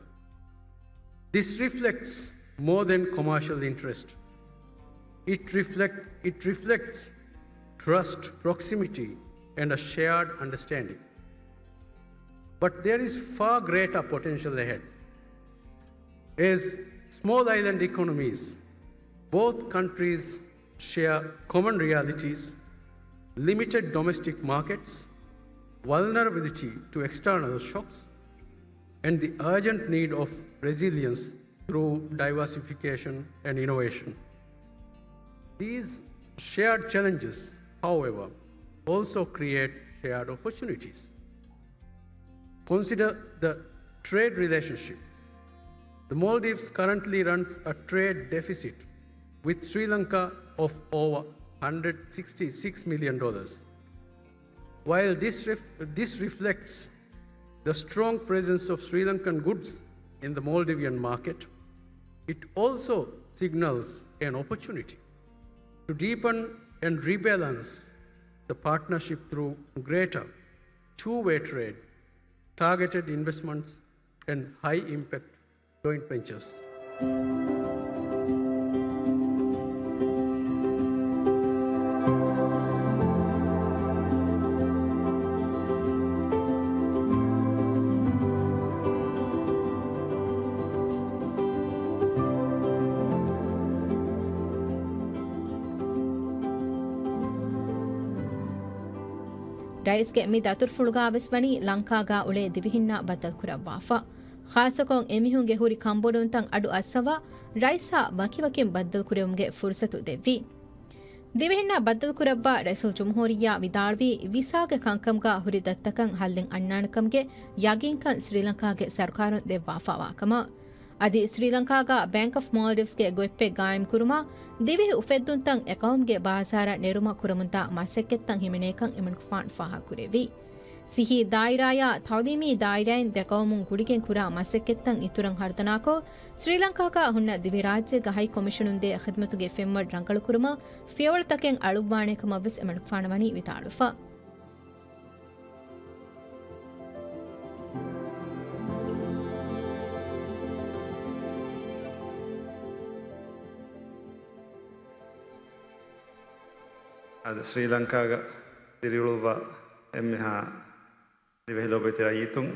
This reflects more than commercial interest. It reflect-, it reflects trust, proximity, and a shared understanding. But there is far greater potential ahead. As small island economies, both countries share common realities: limited domestic markets, vulnerability to external shocks, and the urgent need of resilience through diversification and innovation. These shared challenges, however, also create shared opportunities. Consider the trade relationship. The Maldives currently runs a trade deficit with Sri Lanka of over hundred sixty-six million dollars. While this ref-, this reflects the strong presence of Sri Lankan goods in the Maldivian market, it also signals an opportunity to deepen and rebalance the partnership through greater two-way trade, targeted investments, and high-impact joint ventures. ރައީސްގެ މި ދަތުރުފުޅުގާ ވެސް ވަނީ ލަންކާގާ އުޅޭ ދިވެހިންނާ ބައްދަލު ކުރައްވާފަ. ޚާއްޞަކޮށް އެމީހުންގެ ހުރި ކަންބޮޑުވުންތައް އަޑު އައްސަވާ، ރައީސާ ވަކިވަކިން ބައްދަލު ކުރެވުމުގެ ފުރުސަތު ދެއްވި. ދިވެހިންނާ ބައްދަލު ކުރައްވާ ރައީސުލްޖުމްހޫރިއްޔާ ވިދާޅުވީ، ވިސާގެ ކަންކަމުގާ ހުރި ދަތިތަކަށް ހައްލެއް އަންނާނެކަމުގެ ޔަގީންކަން ސްރީލަންކާގެ ސަރުކާރުން ދެއްވާފާވާ ކަމަށް. އަދި ސްރީލަންކާގާ ބޭންކް އޮފް މޯލްޑިވްސްގެ ގޮތްޕެއް ގާއިމްކުރުމާ، ދިވެހި އުފެއްދުންތައް އެ ޤައުމުގެ ބާޒާރަށް ނެރުމަށް ކުރަމުންދާ މަސައްކަތްތައް ހިމެނޭކަން އެމަނިކުފާނު ފާހަގަކުރެއްވި. ސިއްހީ ދާއިރާޔާ ތައުލީމީ ދާއިރާއިން ދެ ޤައުމުން ގުޅިގެން ކުރާ މަސައްކަތްތައް އިތުރަށް ހަރުދަނާކޮށް، ސްރީލަންކާގާ ހުންނަ ދިވެހިރާއްޖޭގެ ހައި ކޮމިޝަނުން ދޭ ޚިދުމަތުގެ ފެންވަރު ރަނގަޅުކުރުމަށް ފިޔަވަޅުތަކެއް އަޅުއްވާނެ ކަމަށް ވެސް އެމަނިކުފާނު ވަނީ ވިދާޅުވެފަ. އަދި ސްރީލަންކާގަ ދިރިއުޅުއްވާ އެންމެހާ ދިވެހި ލޯބިވެތި ރައްޔިތުން،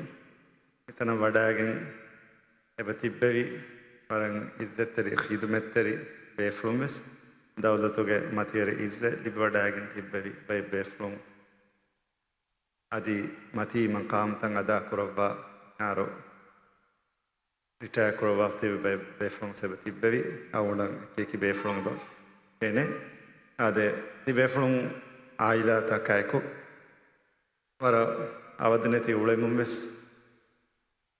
މިތަނަށް ވަޑައިގެން އެބަ ތިއްބެވި ވަރަށް އިއްޒަތްތެރި ޚިދުމަތްތެރި ބޭފުޅުން ވެސް ދައުލަތުގެ މަތިވެރި އިއްޒަތް ލިބިވަޑައިގެން ތިއްބެވި ބައެއް ބޭފުޅުން އަދި މަތީ މަޤާމްތައް އަދާ ކުރައްވާ އާރު ރިޓަޔާ ކުރައްވާފަ ތިބި ބައެއް ބޭފުޅުން ވެސް އެބަ ތިއްބެވި. އަޅުގަނޑަށް އެކި އެކި ބޭފުޅުން އެބަ ފެނޭ. އާދެ، ތި ބޭފުޅުން އާއިލާތަކާއެކު ވަރަށް އަވަދިނެތި އުޅެމުން ވެސް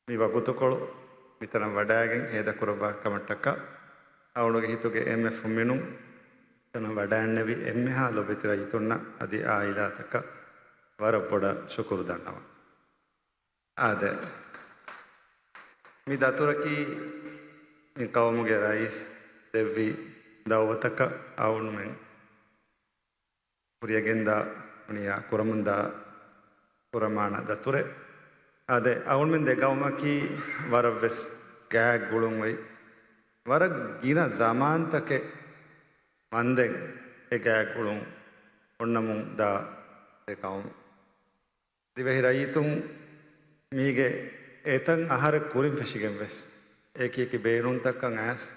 މި ވަގުތުކޮޅު މިތަނަށް ވަޑައިގެން ހޭދަކުރައްވާ ކަމަށްޓަކާ، އަޅުގަނޑުގެ ހިތުގެ އެންމެ ފުންމިނުން ތަނަށް ވަޑައިންނެވި އެންމެހާ ލޮބުވެތި ރައްޔިތުންނަށް އަދި އާއިލާތަކަށް ވަރަށް ބޮޑަށް ޝުކުރު ދަންނަވަން. އާދެ، މި ދަތުރަކީ މި ޤައުމުގެ ރައީސް ދެއްވި ދައުވަތަކަށް އަޅުގަނޑުމެން ކުރިއަށް ގެންދާ ނޫނިއްޔާ ކުރަމުންދާ ކުރަމާނަ ދަތުރެއް. އާދެ، އަޅުގަނޑުމެން ދެ ޤައުމަކީ ވަރަށް ވެސް ގާތް ގުޅުން އޮތް، ވަރަށް ގިނަ ޒަމާންތަކެއް ވަންދެން އެ ގާތް ގުޅުން އޮންނަމުން ދާ ދެ ޤައުމު. ދިވެހި ރައްޔިތުން މީގެ އެތައް އަހަރެއް ކުރިން ފެށިގެން ވެސް، އެކި އެކި ބޭނުންތަކަށް އައިސް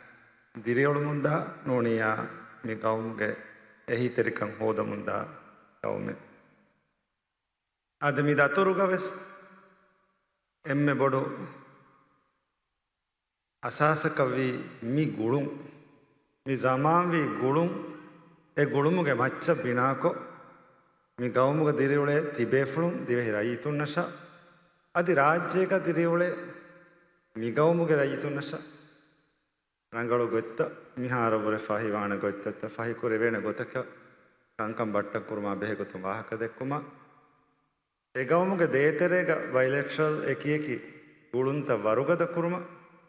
ދިރިއުޅުމުންދާ ނޫނިއްޔާ މި ޤައުމުގެ އެހީތެރިކަން ހޯދަމުންދާ ޤައުމެއް. އަދި މި ދަތުރުގަ ވެސް އެންމެ ބޮޑު އަސާސަކަށްވީ މި ގުޅުން، މި ޒަމާންވީ ގުޅުން، އެ ގުޅުމުގެ މައްޗަށް ބިނާކޮށް، މި ގައުމުގަ ދިރިއުޅޭ ތިބޭފުޅުން ދިވެހި ރައްޔިތުންނަށާ، އަދި ރާއްޖޭގަ ދިރިއުޅޭ މި ގައުމުގެ ރައްޔިތުންނަށާ، ރަނގަޅު ގޮތްތައް، މިހާރު ވުރެ ފަހިވާނެ ގޮތްތައްތައް، ފަހިކުރެވޭނެ ގޮތަކަށް ކަންކަން ބައްޓަން ކުރުމާ ބެހޭ ގޮތުން ވާހަކަ ދެއްކުމަށް، އެ ގައުމުގެ ދޭތެރޭގަ ބައިލެޓްރަލް އެކިއެކި ގުޅުންތައް ވަރުގަދަ ކުރުމަށް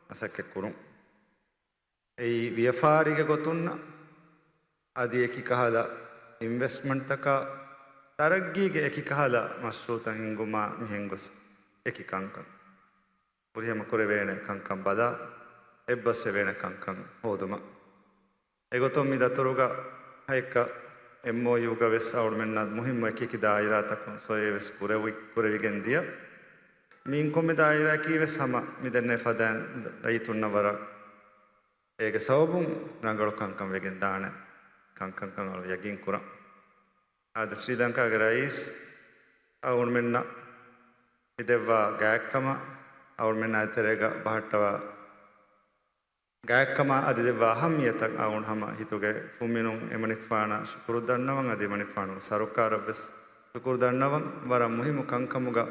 މަސައްކަތް ކުރުން. އެއީ ވިޔަފާރީގެ ގޮތުންނަށް އަދި އެކި ކަހަލަ އިންވެސްޓްމަންޓްތަކާ، ތަރައްގީގެ އެކި ކަހަލަ މަޝްރޫޢުތައް ހިންގުމާ މިހެން ގޮސް އެކި ކަންކަން. ފުރިހަމަ ކުރެވޭނެ ކަންކަން ބަލާ، އެއްބަސްވެވޭނެ ކަންކަން ހޯދުމަށް. އެގޮތުން މި ދަތުރުގަ ހައެއްކަ އެމްއޯޔޫގަ ވެސް އަޅުގަނޑުމެންނަށް މުހިއްމު އެކިއެކި ދާއިރާތަކުން ސޮއެ ވެސް ކުރެވި-، ކުރެވިގެން ދިޔަ. މިއިން ކޮންމެ ދާއިރާއަކީ ވެސް ހަމަ މި ދެންނެވި ފަދައިން ރައްޔިތުންނަށް ވަރަށް އޭގެ ސަބަބުން ރަނގަޅު ކަންކަން ވެގެން ދާނެ ކަންކަންކަން އަޅު ޔަގީން ކުރަން. އާދެ، ސްރީލަންކާގެ ރައީސް އަޅުގަނޑުމެންނަށް މި ދެއްވާ ގާތްކަމަށް އަޅުގަނޑުމެންނާ ތެރޭގަ ބަހައްޓަވާ ގާތްކަމާ އަދި ދެއްވާ އަހައްމިއްޔަތަށް އަޅުގަނޑު ހަމަ ހިތުގެ ފުންމިނުން އެމަނިކުފާނަށް ޝުކުރު ދަންނަވަން އަދި އެމަނިކުފާނުގެ ސަރުކާރަށް ވެސް ޝުކުރު ދަންނަވަން. ވަރަށް މުހިއްމު ކަންކަމުގަ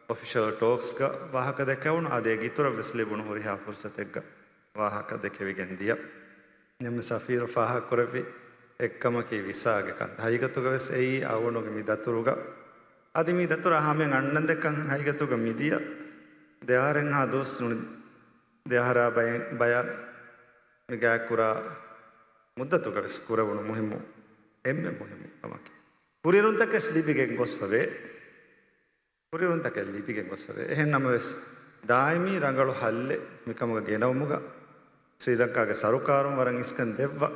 އޮފިޝަލް ޓޯކްސްގަ ވާހަކަ ދެކެވުނު އަދި އޭގެ އިތުރަށް ވެސް ލިބުނު ހުރިހާ ފުރުސަތެއްގަ ވާހަކަ ދެކެވިގެން ދިޔަ. އެންމެ ސަފީރު ފާހަގަކުރެއްވި އެއްކަމަކީ ވިސާގެ ކަންތައް. ހަގީގަތުގަ ވެސް އެއީ އަޅުގަނޑުގެ މި ދަތުރުގަ އަދި މި ދަތުރާ ހަމައަށް އަންނަންދެއްކަން ހަގީގަތުގަ މިދިޔަ ދެއަހަރެއްހާ ދުވަސް ނޫނީ، ދެއަހަރާ ބަޔަށް، ބަޔަށް މި ގާތްކުރާ މުއްދަތުގަ ވެސް ކުރެވުނު މުހިއްމު، އެންމެ މުހިއްމު ކަމަކީ، ކުރިއެރުންތަކެއް ލިބިގެން ގޮސްފަވޭ. ކުރިއެރުންތަކެއް ލިބިގެން ގޮސްފަވޭ. އެހެން ނަމަވެސް، ދާއިމީ ރަނގަޅު ހައްލެއް މިކަމުގަ ގެނައުމުގަ ސްރީލަންކާގެ ސަރުކާރުން ވަރަށް އިސްކަން ދެއްވާ.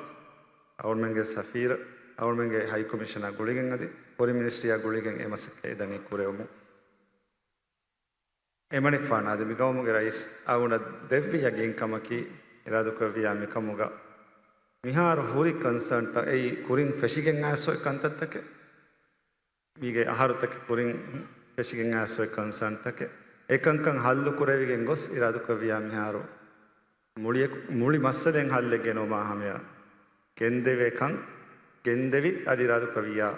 އަޅުގަނޑުމެންގެ ސަފީރު، އަޅުގަނޑުމެންގެ ހައިކޮމިޝަނާ ގުޅިގެން އަދި ފޮރިން މިނިސްޓްރީއާ ގުޅިގެން އެ މަސައްކަތް އެދަނީ ކުރެވުމުން. އެމަނިކުފާނާ އަދި މިގައުމުގެ ރައީސް އަޅުގަނޑަށް ދެއްވި ޔަގީންކަމަކީ، އިރާދަކުރެއްވިއްޔާ މިކަމުގަ މިހާރު ހުރި ކޮންސާންތައް އެއީ ކުރިން ފެށިގެން އައިސް އޮތް ކަންތައްތަކެއް. މީގެ އަހަރުތަކެއް ކުރިން ފެށިގެން އައިސް އޮތް ކޮންސާންތަކެއް. އެކަންކަން ހައްލު ކުރެވިގެން ގޮސް އިރާދަކުރެއްވިއްޔާ މިހާރު މުޅި، މުޅި މައްސަލައިން ހައްލެއް ގެނައުމާ ހަމަޔަށް ގެންދެވޭ ކަން ގެންދެވި އަދި އިރާދަކުރެއްވިއްޔާ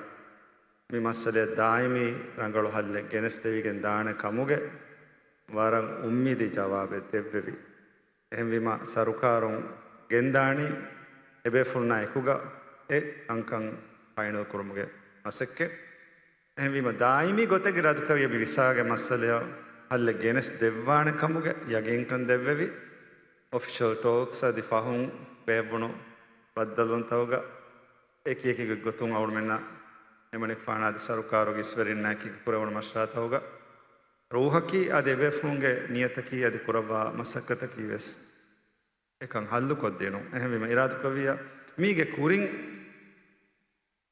މި މައްސަލައަށް ދާއިމީ ރަނގަޅު ހައްލެއް ގެނެސްދެވިގެން ދާނެ ކަމުގެ ވަރަށް އުއްމީދީ ޖަވާބެއް ދެއްވެވި. އެހެންވީމަ ސަރުކާރުން ގެންދާނީ އެބޭފުޅުންނާ އެކުގަ އެ ކަންކަން ފައިނަލް ކުރުމުގެ މަސައްކަތް. އެހެންވީމަ ދާއިމީ ގޮތެއްގެ އިރާދަކުރެއްވިއްޔާ މި ވިސާގެ މައްސަލަޔަށް ހައްލެއް ގެނެސް ދެއްވާނެ ކަމުގެ ޔަގީންކަން ދެއްވެވި. އޮފިޝަލް ޓޯކްސް އަދި ފަހުން ބޭއްވުނު ބައްދަލުވުންތަކުގަ އެކިއެކި ގޮތުން އަޅުގަނޑުމެންނަށް އެމަނިކުފާނާ އަދި ސަރުކާރުގެ އިސްވެރިންނާއެކީ ކުރެވުނު މަޝްވަރާތަކުގަ ރޫހަކީ އަދި އެބޭފުޅުންގެ ނިޔަތަކީ އަދި ކުރައްވާ މަސައްކަތަކީ ވެސް އެކަން ހައްލުކޮށްދިނުން. އެހެންވީމަ އިރާދަކުރެއްވިއްޔާ މީގެ ކުރިން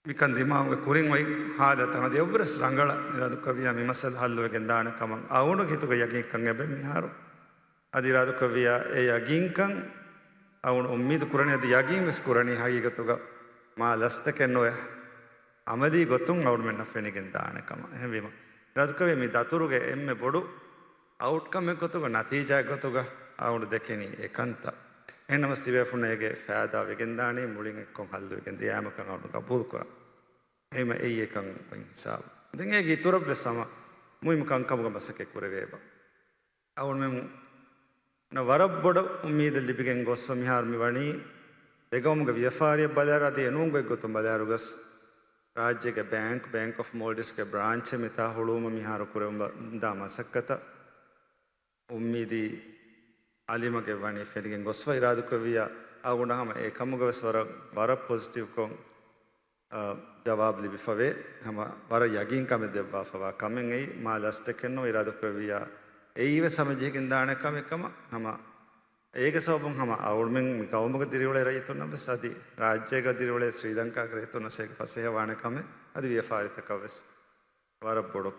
މިކަން ދިމާވުމުގެ ކުރިން އޮތް ހާލަތަށް އަދި އެއްވުރެސް ރަނގަޅަށް އިރާދަކުރެއްވިއްޔާ މި މައްސަލަ ހައްލުވެގެން ދާނެ ކަމަށް އަޅުގަނޑުގެ ހިތުގަ ޔަގީންކަން އެބަ މިހާރު. އަދި އިރާދަކުރެއްވިއްޔާ އެ ޔަގީންކަން އަޅުގަނޑު އުއްމީދު ކުރަނީ އަދި ޔަގީން ވެސް ކުރަނީ ހަގީގަތުގަ މާ ލަސްތަކެއް ނުވެ އަމަލީ ގޮތުން އަޅުގަނޑުމެންނަށް ފެނިގެން ދާނެ ކަމަށް. އެހެންވީމަ އިރާދަކުރެއްވިއްޔާ މި ދަތުރުގެ އެންމެ ބޮޑު އައުޓްކަމެއް ގޮތުގަ، ނަތީޖާއެއް ގޮތުގަ އަޅުގަނޑު ދެކެނީ އެކަންތައް. އެހެންނަމަސް ތިބޭފުޅުންނަށް އޭގެ ފައިދާ ވެގެންދާނީ މުޅިން އެއްކޮށް ހައްލުވެގެން ދިޔައިމަކަށް އަޅުގަނޑު ގަބޫލުކުރަން. އެހެންވީމަ އެއީ އެކަން އޮތް ހިސާބު. ދެން އޭގެ އިތުރަށްވެސް ހަމަ މުހިއްމު ކަންކަމުގަ މަސައްކަތް ކުރެވޭ އެބަ. އަޅުގަނޑުމެންނަށް ވަރަށް ބޮޑަށް އުއްމީދެއް ލިބިގެން ގޮސްފަ މިހާރު މި ވަނީ ދެގައުމުގެ ވިޔަފާރިއަށް ބަލާއިރު އަދި އެނޫން ގޮތްގޮތުން ބަލާއިރުގަސް ރާއްޖޭގެ ބޭންކް، ބޭންކް އޮފް މޯލްޑިވްސްގެ ބްރާންޗެއް މިތާ ހުޅުވުމަށް މިހާރު ކުރެވުމަށް ދާ މަސައްކަތަށް އުއްމީދީ އަލިމަގެއް ވަނީ ފެނިގެން ގޮސްފަ އިރާދަކުރެއްވިއްޔާ، އަޅުގަނޑަށް ހަމަ އެކަމުގަވެސް ވަރަށް، ވަރަށް ޕޮޒިޓިވްކޮށް، އާ، ޖަވާބު ލިބިފަވޭ. ހަމަ ވަރަށް ޔަގީންކަމެއް ދެއްވާފަވާ ކަމެއް އެއީ، މާ ލަސްތަކެއްނު އިރާދަކުރެއްވިއްޔާ، އެއީވެސް ހަމަޖެހިގެން ދާނެ ކަމެއް ކަމަށް. ހަމަ އޭގެ ސަބަބުން ހަމަ އަޅުމެން މި ގައުމުގަ ދިރިއުޅޭ ރައްޔިތުންނަށް ވެސް އަދި ރާއްޖޭގަ ދިރިއުޅޭ ސްރީލަންކާގެ ރައްޔިތުންނަށް އޭގެ ފަސޭހަވާނެ ކަމެއް އަދި ވިޔަފާރިތަކަށް ވެސް ވަރަށް ބޮޑު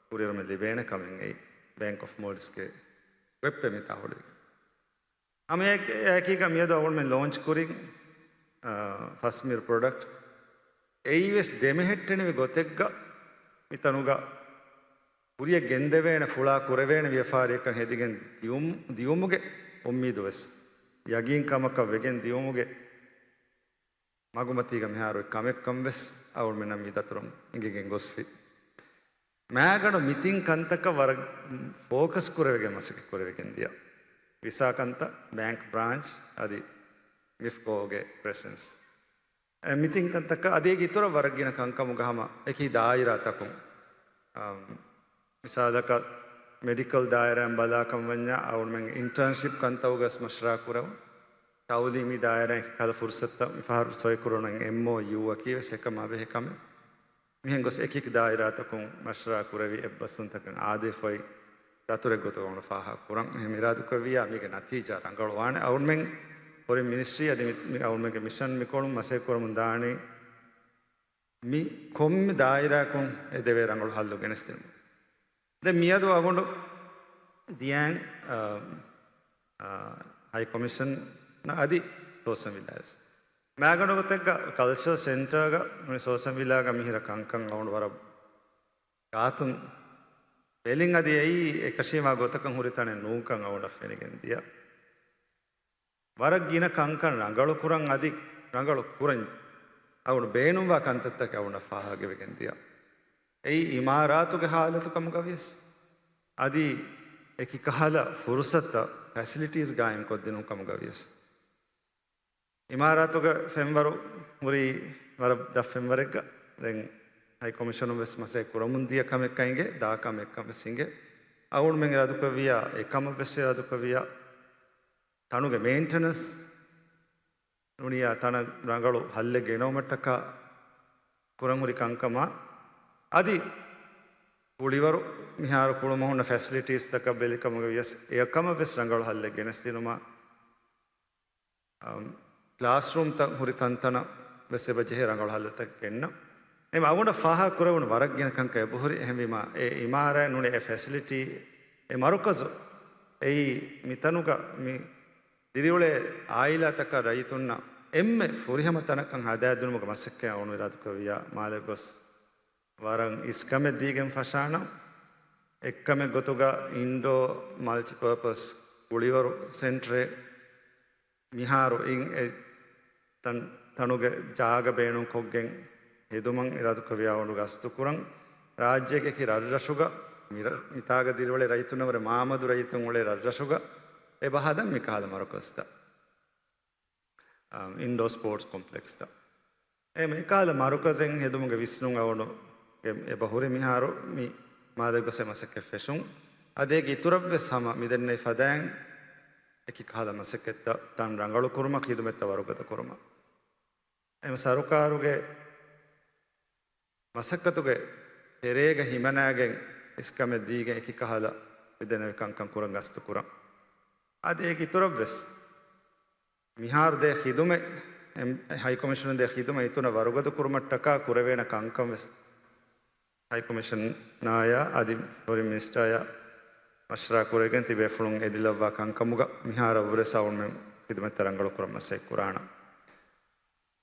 ކުރިއެރުމެއް ލިބޭނެ ކަމެއް އެއީ، ބޭންކް އޮފް މޯލްޑިވްސްގެ ވެބްޕޭ މިތާ ހުޅުވި. ހަމަ އެ-، އެކީގަ މިއަދު އަޅުމެން ލޯންޗް ކުރި، އާ، ފަސް މިރު ޕްރޮޑަކްޓް އެއީވެސް ދެމެހެއްޓެނިވި ގޮތެއްގަ މިތަނުގަ ކުރިއަށް ގެންދެވޭނެ ފުޅާ ކުރެވޭނެ ވިޔަފާރިއަކަށް ހެދިގެން ދިއުމު-، ދިއުމުގެ އުއްމީދު ވެސް، ޔަގީންކަމަކަށް ވެގެން ދިއުމުގެ މަގުމަތީގަ މިހާރު އެއް ކަމެއްކަން ވެސް އަޅުމެންނަށް މި ދަތުރުން އިނގިގެން ގޮސްފި. މާގަނޑު މި ތިން ކަންތަކަށް ވަރަށް ފޯކަސް ކުރެވިގެން މަސައްކަތް ކުރެވިގެން ދިޔަ. ވިސާ ކަންތައް، ބޭންކް ބްރާންޗް އަދި މިފްކޯގެ ޕްރެސެންސް. އެ މި ތިން ކަންތަކަށް އަދި އޭގެ އިތުރަށް ވަރަށް ގިނަ ކަންކަމުގަ ހަމަ އެކި ދާއިރާތަކުން، އަމް، މިސާލަކަށް، މެޑިކަލް ދާއިރާއިން ބަލާކަން ވަންޏާ، އަޅުމެން އިންޓާންޝިޕް ކަންތައް ގަސް މަޝްވަރާ ކުރަމުން، ތައުލީމީ ދާއިރާއިން ކަލަ ފުރުސަތުތައް މިފަހަރު ސޮއިކުރަން އެމްއޯޔޫއަކީ ވެސް އެކަމާ ބެހޭ ކަމެއް. މިހެން ގޮސް އެކި އެކި ދާއިރާތަކުން މަޝްވަރާ ކުރެވި އެއްބަސްވުންތަކަށް އާދޭ ފޮތް ދަތުރެއް ގޮތުގަ އަޅުގަނޑު ފާހަގަ ކުރަން. އެހެން އިރާދަކުރެއްވިއްޔާ މީގެ ނަތީޖާ ރަނގަޅުވާނެ. އަޅުމެން ހުރި މިނިސްޓްރީ އަދި މި، މި އަޅުމެންގެ މިޝަން މިކޮޅުން މަސައްކަތް ކުރަމުން ދާނީ މި ކޮންމެ ދާއިރާއަކުން އެދެވޭ ރަނގަޅު ހައްލު ގެނެސްދިނުމަށް. ދެން މިއަދު އަޅުގަނޑު ދިޔައިން، އާ، އާ، ހައި ކޮމިޝަނަށް އަދި ސޯސަން ވިލާވެސް. މާގަނޑު ގޮތެއްގަ ކަލްޗަރ ސެންޓާގަ ނޫނީ ސޯސަން ވިލާގަ މިހިރަ ކަންކަން އަޅުގަނޑު ވަރަށް ގާތުން ބެލިން އަދި އެއީ އެކަށީމާ ގޮތަކަށް ހުރި ތަނެއް ނޫންކަން އަޅުގަނޑަށް ފެނިގެން ދިޔަ. ވަރަށް ގިނަ ކަންކަން ރަނގަޅު ކުރަން އަދި ރަނގަޅު ކުރަން އަޅުގަނޑު ބޭނުންވާ ކަންތައްތަކެއް އަޅުގަނޑަށް ފާހަގަވެގެން ދިޔަ. އެއީ އިމާރާތުގެ ހާލަތު ކަމުގަ ވިޔަސް އަދި އެކި ކަހަލަ ފުރުސަތުތައް ފެސިލިޓީސް ގާއިމް ކޮށްދިނުން ކަމުގަ ވިޔަސް. އިމާރާތުގެ ފެންވަރު ހުރީ ވަރަށް ދަށް ފެންވަރެއްގަ. ދެން ހައި ކޮމިޝަނުން ވެސް މަސައްކަތް ކުރަމުން ދިޔަ ކަމެއްކަން އިނގޭ، ދާ ކަމެއްކަން ވެސް އިނގޭ. އަޅުގަނޑުމެން އިރާދަކުރެއްވިއްޔާ، އެކަމަށް ވެސް އިރާދަކުރެއްވިއްޔާ، ތަނުގެ މެއިންޓެނަންސް ނޫނިއްޔާ ތަނަށް ރަނގަޅު ހައްލެއް ގެނައުމަށްޓަކާ ކުރަން ހުރި ކަންކަމާ އަދި ކުޅިވަރު މިހާރު ކުޅުމަށް ހުންނަ ފެސިލިޓީސްތަކަށް ބެލި ކަމުގަ ވިޔަސް އެކަމަށް ވެސް ރަނގަޅު ހައްލެއް ގެނެސްދިނުމަށް، އަމް، ކްލާސްރޫމްތައް ހުރި ތަންތަނަށް ވެސް އެބަ ޖެހޭ ރަނގަޅު ހައްލުތަކެއް ގެންނަން. އެމަ އަޅުގަނޑަށް ފާހަގަ ކުރެވުނު ވަރަށް ގިނަ ކަންކަން އެބަހުރި. އެހެންވީމާ، އެ އިމާރާތް ނޫނީ އެ ފެސިލިޓީ، އެ މަރުކަޒު އެއީ މިތަނުގަ މި ދިރިއުޅޭ އާއިލާތަކަށް ރައްޔިތުންނަށް އެންމެ ފުރިހަމަ ތަނަކަށް ހަދާދިނުމުގެ މަސައްކަތް އަޅުގަނޑު އިރާދަކުރެއްވިއްޔާ، މާލެ ގޮސް ވަރަށް އިސްކަމެއް ދީގެން ފަށާނަން. އެއްކަމެއް ގޮތުގަ އިންޑޯ މަލްޓިޕާޕަސް ކުޅިވަރު ސެންޓަރެއް މިހާރު އިން އެ ތަން، ތަނުގެ ޖާގަ ބޭނުންކޮށްގެން ހެދުމަށް އިރާދަކުރެއްވިއްޔާ އަޅުގަނޑު ގަސްތުކުރަން. ރާއްޖޭގެ އެކި ރަށްރަށުގަ މި ރަ-، މިތާގަ ދިރިއުޅޭ ރައްޔިތުންނަށް ވުރެ މާމަދު ރައްޔިތުން އުޅޭ ރަށްރަށުގަ އެބަ ހަދަން މިކަހަލަ މަރުކަޒުތައް، އަ، އިންޑޯ ސްޕޯޓްސް ކޮމްޕްލެކްސްތައް. އެ މިކަހަލަ މަރުކަޒެއް ހެދުމުގެ ވިސްނުން އަޅުގަނޑު އެ-، އެބަ ހުރި މިހާރު މި މާލެ ގޮސް އެ މަސައްކަތް ފެށުން. އަދި އޭގެ އިތުރަށް ވެސް ހަމަ މިދެންނެވި ފަދައިން އެކި ކަހަލަ މަސައްކަތްތައް ތަން ރަނގަޅު ކުރުމަށް، ޚިދުމަތްތައް ވަރުގަދަ ކުރުމަށް. އެމަ ސަރުކާރުގެ މަސައްކަތުގެ ތެރޭގަ ހިމަނާގެން އިސްކަމެއް ދީގެން އެކި ކަހަލަ މިދެންނެވި ކަންކަން ކުރަން ގަސްތު ކުރަން. އަދި އޭގެ އިތުރަށް ވެސް މިހާރު ދޭ ޚިދުމަތް، އެމް-، ހައި ކޮމިޝަނުން ދޭ ޚިދުމަތް އިތުރަށް ވަރުގަދަ ކުރުމަށްޓަކާ ކުރެވޭނެ ކަންކަން ވެސް ހައި ކޮމިޝަނާޔާ އަދި ފޮރިން މިނިސްޓާޔާ މަޝްވަރާ ކުރެވިގެން ތިބޭފުޅުން އެދިލައްވާ ކަންކަމުގަ މިހާރަށްވުރެ އަޅުގަނޑުމެން ޚިދުމަތްތައް ރަނގަޅު ކުރަން މަސައްކަތް ކުރާނަން.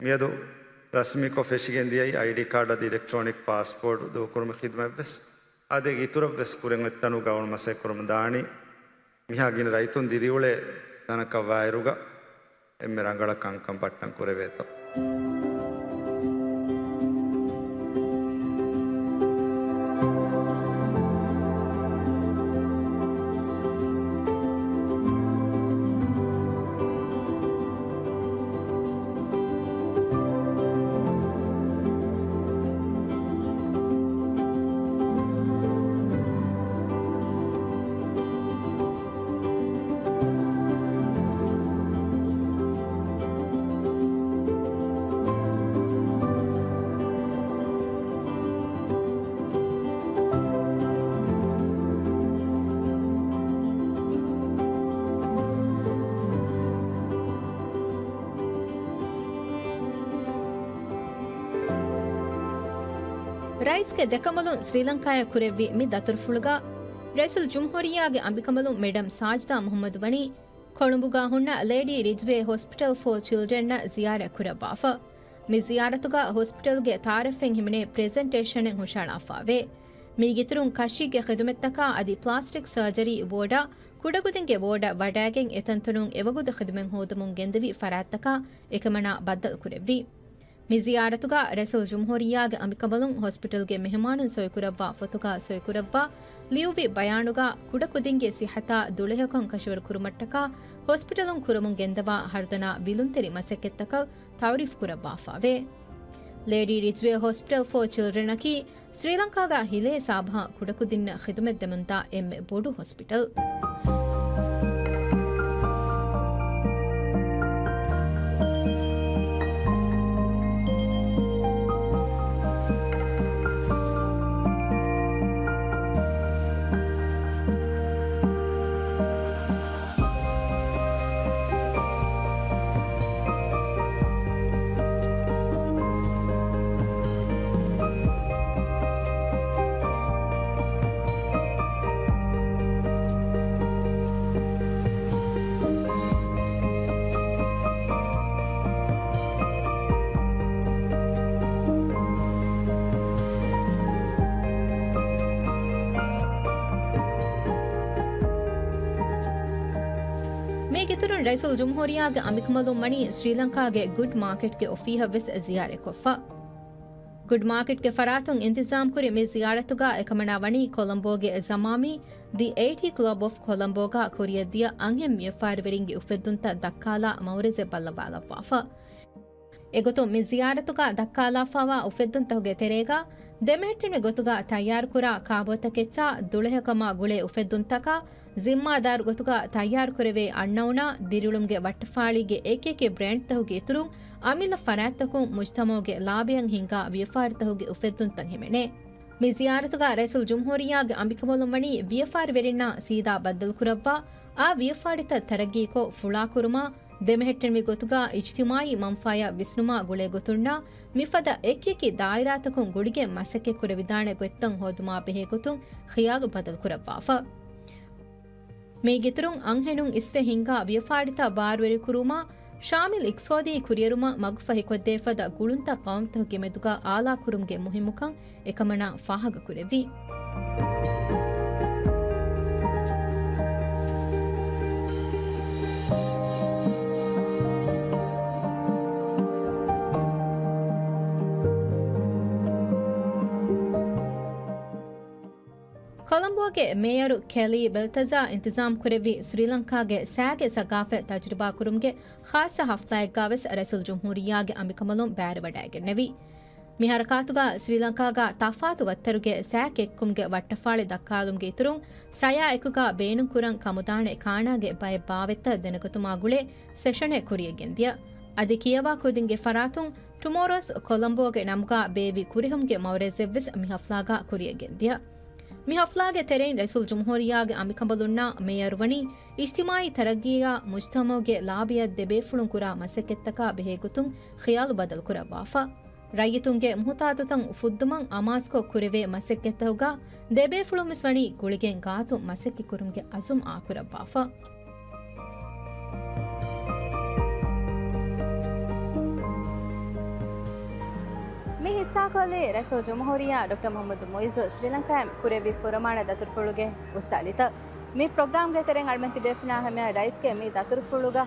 މިއަދު ރަސްމީކޮށް ފެށިގެން ދިޔައީ އައިޑީ ކާޑް އަދި އިލެކްޓްރޯނިކް ޕާސްޕޯޓް ދޫކުރުމުގެ ޚިދުމަތް ވެސް. އަދި އޭގެ އިތުރަށް ވެސް ކުރިން އޮތް ތަނުގަ އަޅުގަނޑު މަސައްކަތް ކުރަމުން ދާނީ މިހާ ގިނަ ރައްޔިތުން ދިރިއުޅޭ ތަނަކަށް ވާއިރުގަ އެންމެ ރަނގަޅަށް ކަންކަން ބައްޓަން ކުރެވޭތޯ. ރައީސްގެ ދެކަނބަލުން ސްރީލަންކާއަށް ކުރެއްވި މި ދަތުރުފުޅުގަ ރައީސުލްޖުމްހޫރިއްޔާގެ އަނބިކަނބަލުން މެޑަމް ސާޖިދާ މުޙައްމަދު ވަނީ ކޮޅުނބުގަ ހުންނަ ލޭޑީ ރިޖްވޭ ހޮސްޕިޓަލް ފޯ ޗިލްޑްރެންއަށް ޒިޔާރަތް ކުރައްވާފަ. މި ޒިޔާރަތުގަ ހޮސްޕިޓަލްގެ ތައާރަފެއް ހިމެނޭ ޕްރެޒެންޓޭޝަނެއް ހުށައަޅާފައެވެ. މީގެއިތުރުން ކަށީގެ ޚިދުމަތްތަކާ އަދި ޕްލާސްޓިކް ސަރޖަރީ ވޯޑާ ކުޑަކުދިންގެ ވޯޑަށް ވަޑައިގެން އެތަންތަނުން އެވަގުތު ޚިދުމަތް ހޯދަމުން ގެންދެވި ފަރާތްތަކާ އެކަމަނާ ބައްދަލުކުރެއްވި. މި ޒިޔާރަތުގަ ރައީސުލްޖުމްހޫރިއްޔާގެ އަނބިކަނބަލުން ހޮސްޕިޓަލްގެ މެހެމާނުން ސޮއިކުރައްވާ ފޮތުގަ ސޮއިކުރައްވާ ލިޔުއްވި ބަޔާނުގަ ކުޑަކުދިންގެ ސިއްހަތާ ދުޅަހެޔޮކަން ކަށަވަރު ކުރުމަށްޓަކާ ހޮސްޕިޓަލުން ކުރަމުން ގެންދަވާ ހަރުދަނާ ވިލުންތެރި މަސައްކަތްތަކަށް ތައުރީފު ކުރައްވާފައެވެ. ލޭޑީ ރިޖްވޭ ހޮސްޕިޓަލް ފޯ ޗިލްޑްރެންއަކީ ސްރީލަންކާގަ ހިލޭ ސާބަހަށް ކުޑަކުދިންނަށް ޚިދުމަތް ދެމުންދާ އެންމެ ބޮޑު ހޮސްޕިޓަލް. މީގެއިތުރުން ރައީސުލްޖުމްހޫރިއްޔާގެ އަނބިކަނބަލުން ވަނީ ސްރީލަންކާގެ ގުޑް މާކެޓްގެ އޮފީހަށް ވެސް ޒިޔާރަތްކޮށްފަ. ގުޑް މާކެޓްގެ ފަރާތުން އިންތިޒާމްކުރި މި ޒިޔާރަތުގަ އެކަމަނާ ވަނީ ކޮލަމްބޯގެ ޒަމާމީ ދި އެއިޓީ ކްލަބް އޮފް ކޮލަމްބޯގަ ކުރިއަށްދިޔަ އަންހެން ވިޔަފާރިވެރިންގެ އުފެއްދުންތައް ދައްކާލާ މައުރަޒެއް ބައްލަވާލައްވާފަ. އެގޮތުން މި ޒިޔާރަތުގަ ދައްކާލާފައިވާ އުފެއްދުންތަކުގެ ތެރޭގަ ދެމެހެއްޓެނިވި ގޮތުގަ ތައްޔާރުކުރާ ކާބޯތަކެއްޗާ ދުޅަހެޔޮކަމާ ގުޅޭ އުފެއްދުންތަކާ ޒިންމާދާރު ގޮތުގަ ތައްޔާރުކުރެވޭ އަންނައުނާ ދިރިއުޅުމުގެ ވައްޓަފާޅީގެ އެކިއެކި ބްރޭންޑްތަކުގެ އިތުރުން އަމިއްލަ ފަރާތްތަކުން މުޖްތަމަޢުގެ ލާބަޔަށް ހިންގާ ވިޔަފާރިތަކުގެ އުފެއްދުންތައް ހިމެނޭ. މި ޒިޔާރަތުގަ ރައީސުލްޖުމްހޫރިއްޔާގެ އަނބިކަނބަލުން ވަނީ ވިޔަފާރިވެރިންނާ ސީދާ ބައްދަލުކުރައްވާ، އާ ވިޔަފާރިތައް ތަރައްގީކޮށް ފުޅާކުރުމާ، ދެމެހެއްޓެނިވި ގޮތުގަ އިޖްތިމާޢީ މަންފާޔާ ވިސްނުމާ ގުޅޭ ގޮތުންނާ މިފަދަ އެކިއެކި ދާއިރާތަކުން ގުޅިގެން މަސައްކަތް ކުރެވިދާނެ ގޮތްތައް ހޯދުމާ ބެހޭ ގޮތުން ޚިޔާލު ބަދަލުކުރައްވާފަ. މީގެއިތުރުން އަންހެނުން އިސްވެ ހިންގާ ވިޔަފާރިތައް ބާރުވެރިކުރުމާ، ޝާމިލް އިޤްތިޞާދީ ކުރިއެރުމަށް މަގުފަހިކޮށްދޭ ފަދަ ގުޅުންތައް ޤައުމުތަކުގެ މެދުގަ އާލާކުރުމުގެ މުހިއްމުކަން އެކަމަނާ ފާހަގަކުރެއްވި. ކޮލަމްބޯގެ މޭޔަރު ކެލީ ބެލްތަޒާ އިންތިޒާމް ކުރެއްވި ސްރީލަންކާގެ ސައިގެ ސަގާފަތް ތަޖުރިބާކުރުމުގެ ޚާއްޞަ ހަފްލާއެއްގަވެސް ރައީސުލްޖުމްހޫރިއްޔާގެ އަނބިކަނބަލުން ބައިވެރިވަޑައިގެންނެވި. މި ހަރަކާތުގަ ސްރީލަންކާގަ ތަފާތު ވައްތަރުގެ ސައި ކެއްކުމުގެ ވައްޓަފާޅި ދައްކާލުމުގެ އިތުރުން، ސަޔާ އެކުގަ ބޭނުންކުރަން ކަމުދާނެ ކާނާގެ ބައެއް ބާވަތްތައް ދެނެގަތުމާ ގުޅޭ ސެޝަނެއް ކުރިއަށްގެންދިޔަ. އަދި ކިޔަވާ ކުދިންގެ ފަރާތުން ޓުމޯރޯސް ކޮލަމްބޯގެ ނަމުގަ ބޭއްވި ކުރިހުމުގެ މައުރަޒެއްވެސް މި ހަފްލާގަ ކުރިއަށްގެންދިޔަ. މި ހަފްލާގެ ތެރެއިން ރައީސުލްޖުމްހޫރިއްޔާގެ އަނބިކަނބަލުންނާ މޭޔަރު ވަނީ އިޖްތިމާޢީ ތަރައްގީއާ މުޖްތަމަޢުގެ ލާބަޔަށް ދެބޭފުޅުން ކުރާ މަސައްކަތްތަކާ ބެހޭ ގޮތުން ޚިޔާލު ބަދަލުކުރައްވާފަ. ރައްޔިތުންގެ މުހުތާޖުތައް ފުއްދުމަށް އަމާޒުކޮށް ކުރެވޭ މަސައްކަތްތަކުގަ ދެބޭފުޅުންވެސް ވަނީ ގުޅިގެން ގާތު މަސައްކަތްކުރުމުގެ އަޒުމް އާކުރައްވާފަ. މި ހިއްސާކޮށްލީ ރައީސުލްޖުމްހޫރިއްޔާ ޑޮކްޓަރ މުޙައްމަދު މުޢިއްޒު ސްރީލަންކާއިން ކުރެއްވި ފުރަމާނަ ދަތުރުފުޅުގެ އުއްސާލިތައް. މި ޕްރޮގްރާމްގެ ތެރެއިން އަޅުމެން ތިބޭފުޅުންނާ ހަމަޔަށް ރައީސްގެ މި ދަތުރުފުޅުގަ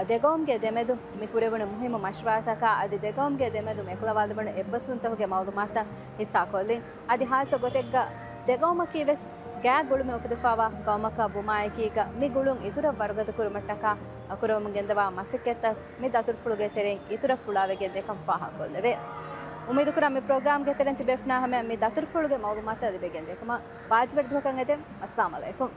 ދެގައުމުގެ ދެމެދު މި ކުރެވުނު މުހިއްމު މަޝްވަރާތަކާ އަދި ދެގައުމުގެ ދެމެދު މި އެކުލަވާލެވުނު އެއްބަސްވުންތަކުގެ މައުލޫމާތުތައް ހިއްސާކޮށްލިން. އަދި ހާއްސަ ގޮތެއްގަ ދެގައުމަކީވެސް ގާތް ގުޅުމެއް އުފެދިފައިވާ ގައުމަކާ ބުމާއެކީގަ މި ގުޅުން އިތުރަށް ވަރުގަދަ ކުރުމަށްޓަކާ ކުރަމުން ގެންދަވާ މަސައްކަތްތައް މި ދަތުރުފުޅުގެ ތެރެއިން އިތުރަށް ފުޅާވެގެން ދޭކަން ފާހަގަކޮށްލެވޭ. އުއްމީދުކުރަން މި ޕްރޮގްރާމްގެ ތެރެއިން ތިބޭފުޅުންނާ ހަމަޔަށް މި ދަތުރުފުޅުގެ މައުލޫމާތުތައް ލިބިގެން ދޭކަމަށް. ވާޖިބުވެރި ދުވަހަކަށް އެދެން. އައްސަލާމް އަލައިކުމް.